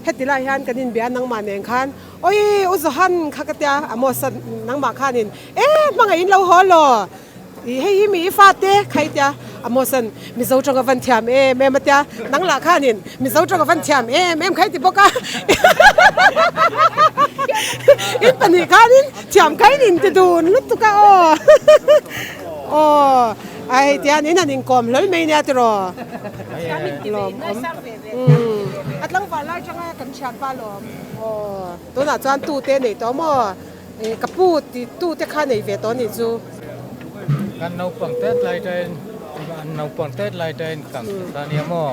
heti lai hian kan inbia nangmah nen khan awi u Johan kha ka tia Amos a nangmah khanin e hmangaih in lo haw law Ih hei hi mi i fate kha i tia Amos an Mizo tawng a van thiam em em a tia nang lah khanin Mizo tawng a van thiam em em kha i ti bawk a in pahnih khanin thiam kha in inti dun lutuk a aw aw a hei tian in han inkawm hlawl mai nia tiraw lawm awm a tlangval lai tanga kan thianpa lawm aw tunah chuan tute nei tawh maw. Ka pu ti tu te kha nei ve tawh nih chu. Kan naupang tet lai tain an naupang tet lai tain kan ta nia maw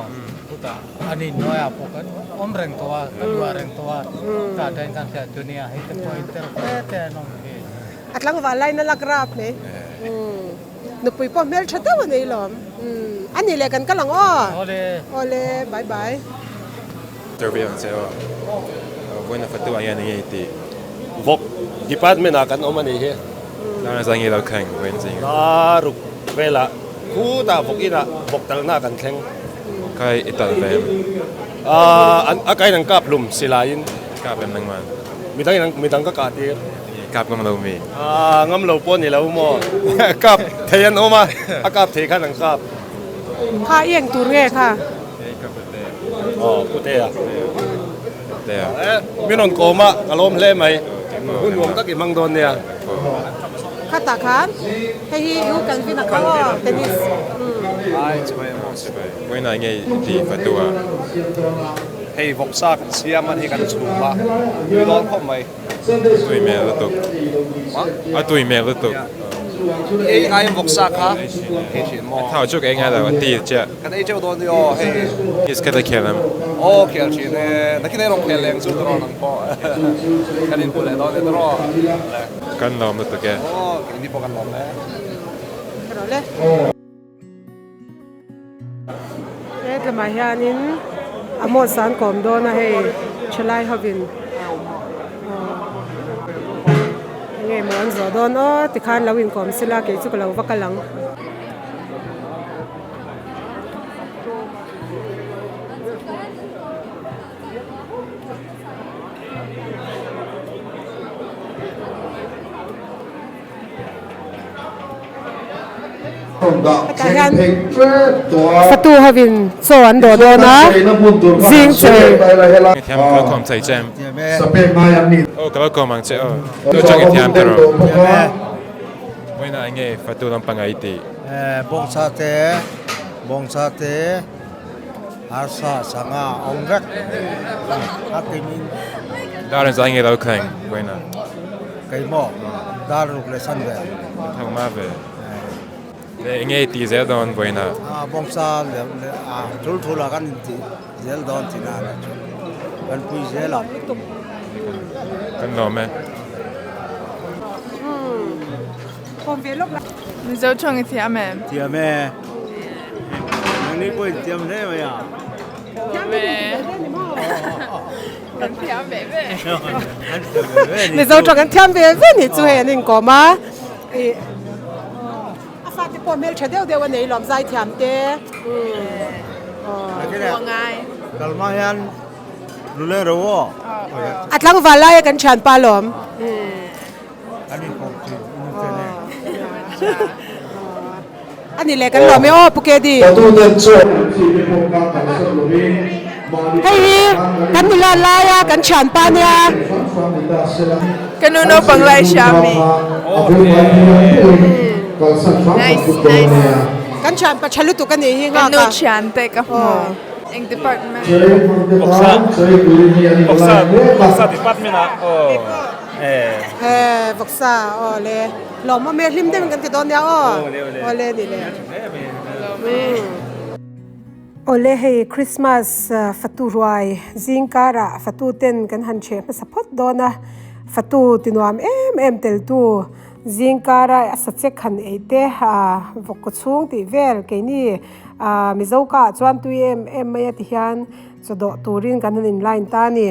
chutah an inhnuai ah pawh kan awm reng tawh a kan luah reng tawh a chutah tain kan hriat chu nia hei te pawh inter fe te an awm hi. A tlangval lain a lak rap mai. Nupui pawh hmeltha deuh a nei lawm. A nih leh kan kal ang aw. Awle. Awle bye bye. Interview ang che aw. Vawiin a fatu ah hian enge i tih? Vawk department ah kan awm a nih hi. Dar zai nge lo thleng vawiin zing ah? Dar ruk velah khutah vawk inah vawk talhna kan thleng. Kai i talh ve em? Aaa a kain an kap hlum silaiin. Kap em nangman? Midang in midang ka kah tir. Kap ngam lo mi? Aaa ngam lo pawh ni lo maw? Kap thei an awm a, a kap thei khan an kap. Kha i eng tur nge kha? Aw pute a. Min rawn kawm a, ka lawm hle mai. Hun nuam tak i hmang dawn nia. Khatah khan hei hi U Calvin a kha aw tennis. Vawiinah nge i ti fatu a? Hei vawksa kan siam a ni kan chhum a, tui dawn khawp mai. Tui hmel lutuk. A tui hmel lutuk. Ei ai vawksa kha ei thin maw? Thau chu ka ei ngai lo a ti chiah. Kan ei teuh dawn ni aw hei. Is khat a khel em? Aw khel thin e. Nakin ei rawn khel leng chu tawh nang pawh. Kan inhmu leh dawn e tawh. Kan lawm lutuk e. Aw keini pawh kan lawm e. Ka rawh le. Hetlamah hianin Amos an kawm dawn a hei thalai hovin enge maw an zawh dawn aw tikhan lo inkawm sela kei chu ka lo va kal ang. Hetah hian fatu hovin chaw an dawh dawn a, zing chei. Thiam ka lo kawm chei che em? Aw ka lo kawm ang che aw. Tu chang i thiam ta rawh. Vawiinah enge fatu lampang a i tih? Bawngsa te, bawngsa te, arsa, sangha a awm vek. A timin. Dar in zai nge lo thleng vawiinah? Keimawh dar ruk leh san ve. Thang ma ve. Le enge i tih zel dawn vawiinah? A bawngsa leh a thul thul ah kan intih zel dawn tih na chu kan pui zel a. Kan lawm e. Mizo thawng i thiam em? Thiam e. Nangni pawh in thiam hle mai a. Thiam e. Kan thiam ve ve. Mizo tawng kan thiam ve ve ni chu hei an inkawm a. Ih a fate pawh hmeltha deuh deuh a nei lawm zai thiam te. Kalma hian lule ro aw. A tlangval laia kan thianpa lawm. An inkawm thin in fel e. A ni leh kan lawm e aw Pu Kedi. Hei hi kan nula laia kan thianpa nia. Ka nu naupang lai hria mi. Nice nice. Kan thianpa tha lutuk a nih hi nghak a. Ka nu thian te ka hmu. Eng department? Vawksa Vawksa Vawksa department ah aw. Eh vawksa aw le. Lawmawm e hlim deuhin kan ti dawn nia aw. Awle ni le. Awle hei Christmas fatu ruai zing karah fatu ten kan han chheh hmasa phawt dawn a, fatu ti nuam em em tel tu zing kara a sachek han ei te vawk kaw chhung tih vel keini Mizo ka ah chuan tui em em mai a ti hian chaw dawh turin kan han in line ta a ni.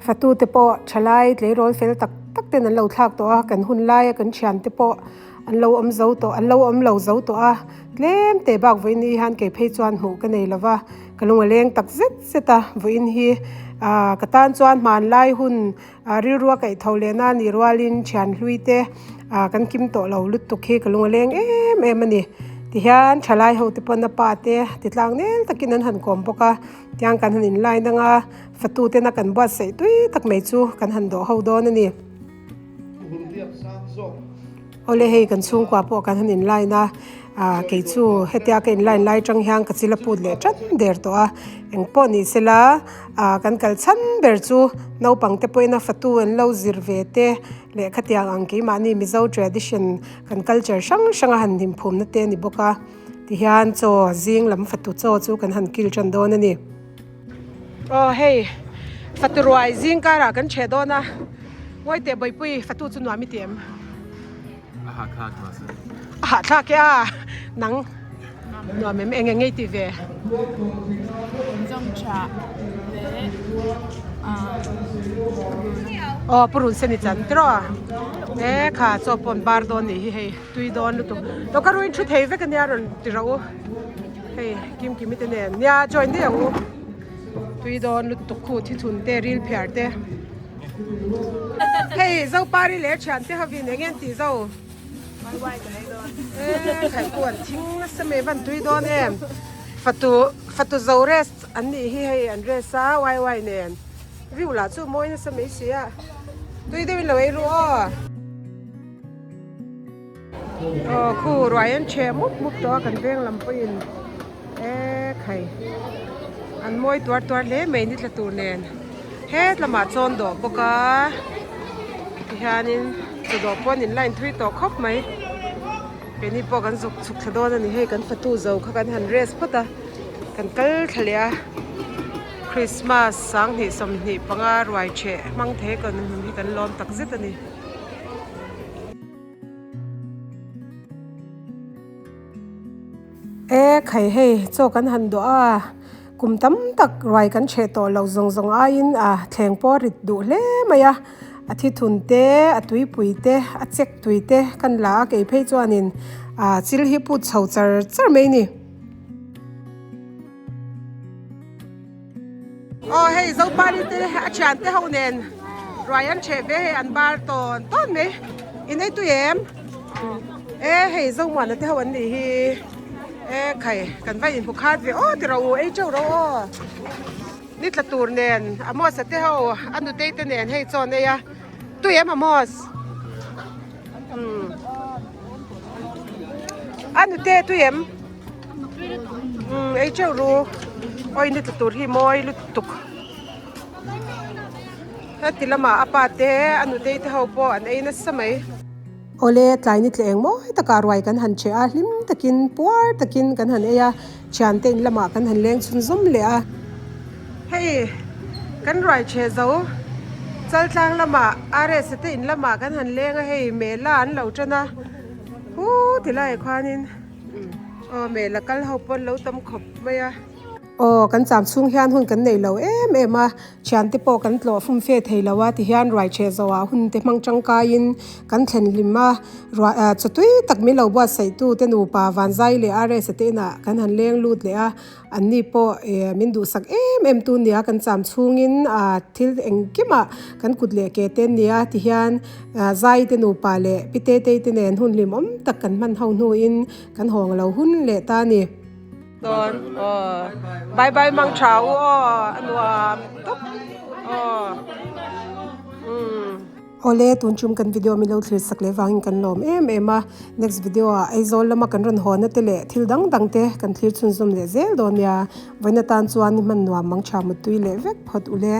Fatute pawh thalai tleirawl fel tak tak ten an lo thlak tawh a, kan hun laia kan thiante pawh an lo awm zo tawh an lo awm lo zo tawh a, tlem teh bak vawiin hi hian kei phei chuan hmuh ka nei lova, ka lung a leng tak zet zet a, vawiin hi ah ka tan chuan hmanlai hun ah rilru a kaih tho leh na ni rualin thian hlui te ah kan kim tawh lo lutuk hi ka lung a leng em em a ni. Tihian thalai ho te pawn a pa te ti tlang nel takin an han kawm bawk a, tiang kan han in line anga fatu tena kan buatsaih tui tak mai chu kan han dawh ho dawn a ni. Awle hei kan chhungkua pawh kan han in line a, ah kei chu hetia ka in line lai tang hian ka chil a put leh tan der tawh a, engpawh ni sela ah kan kal chhan ber chu naupang te pawhin a fatu an lo zir ve te leh khatiang ang keimahni Mizo tradition Kan culture hrang hrang a han hlimphumna te a ni bawk a, tihian chaw zing lam fatu chaw chu kan han kil tan dawn a ni. Aw hei fatu ruai zing karah kan chhe dawn a, ngawi teh Bawihpui fatu chu nuam i ti em? A hahthlak mahse. A hahthlak e a, nang. Nuam em eng eng ngei ti ve. Zawng tha leh Aw purun sen i chan tiraw e kha chaw pawn bar dawn nih hi hei tui dawn lutuk lo ka ruin thu thei vek ania rawn ti rawh u hei kim kimi te nen nia join daih ang u tui dawn lutuk khu thithun te ril phiar te hei zopari leh thian te hovin eng nge an tih zo. E khai pawh an thing nasa mai van tui dawn em fatu fatu zo rest an nih hi hei an rest a wai wai nen view lah chu mawi nasa mai si a tui deuh in lo ei ru aw. Aw khu ruai an chhe mup mup tawh a kan veng lam pawhin e khai an mawi tuar tuar hle mai ni tla tur nen het lamah chawn dawh bawk a tihianin chaw dawh pawh an in line thui tawh khawp mai keini pawh kan zuk chhuk thla dawn a ni hei kan fatu zo kha kan han rest phawt a kan kal thla leh a Christmas sanghnih 25 ruai theh hmang thei kan hi kan lawm tak zet a ni. E khai hei chaw kan han duah a kum tam tak ruai kan chheh tawh lo zawng zawng aiin a thleng pawh a rit duh hle mai a a thithun te a tuipui te a chek tui te kan la a kei phei chuanin a chil hi put chho char char mai a ni. Aw hei Zopari te a thian te ho nen ruai an chheh ve hei an bar tawn tawn mai in ei tui em e hei Zomuana te ho an nih hi e khai kan va inhmu khat ve aw ti rawh u ei teuh rawh aw ni tla tur nen Amos-a te ho a nutei te nen hei chaw an ei a tui em Amos umm a nute tui em. Umm ei teuh ru awi ni tla tur hi mawi lutuk heti lamah a pa te a nutei te ho pawh an ei nasa mai. Awle tlai ni tla eng mawi takah ruai kan han cheh a hlim takin puar takin kan han ei a thiante in lamah kan han leng chhun zawm leh a. Hei kan ruai cheh zo chaltlang lamah RS te in lamah kan han leng a hei mela an lo tan a huu ti laiah khuanin. Aw mela kal ho pawn lo tam khawp mai a. Aw kan cham chhung hian hun kan nei lo em em a, thiante pawh kan tlawh fum fe thei lo a tihian ruai chhe zawhah hun te hmang tangkaiin kan thlen hlim a, ruah ah chaw tui tak min lo buatsaih tu te nupa Vanzai leh RS a te inah kan han leng lut leh a. Anni pawh eh min duhsak em em tu nia kan cham chhungin ah thil engkimah kan kut leh ke te nia tihian ah zai te nupa leh pi te tei te nen hun hlimawm tak kan hman ho hnuin kan hawng lo hun leh ta a ni. Dawn aw bye bye mang tha u aw a nuam tawp aw umm. Awle, tun chum kan video min lo thlir sak leh vangin kan lawm em em a, next video ah Aizawl lama kan rawn haw na te leh thil dang dang te kan thlir chhunzawm leh zel dawn nia, vawiin atan chuan ni hman nuam mang tha muttui leh vek phawt ule.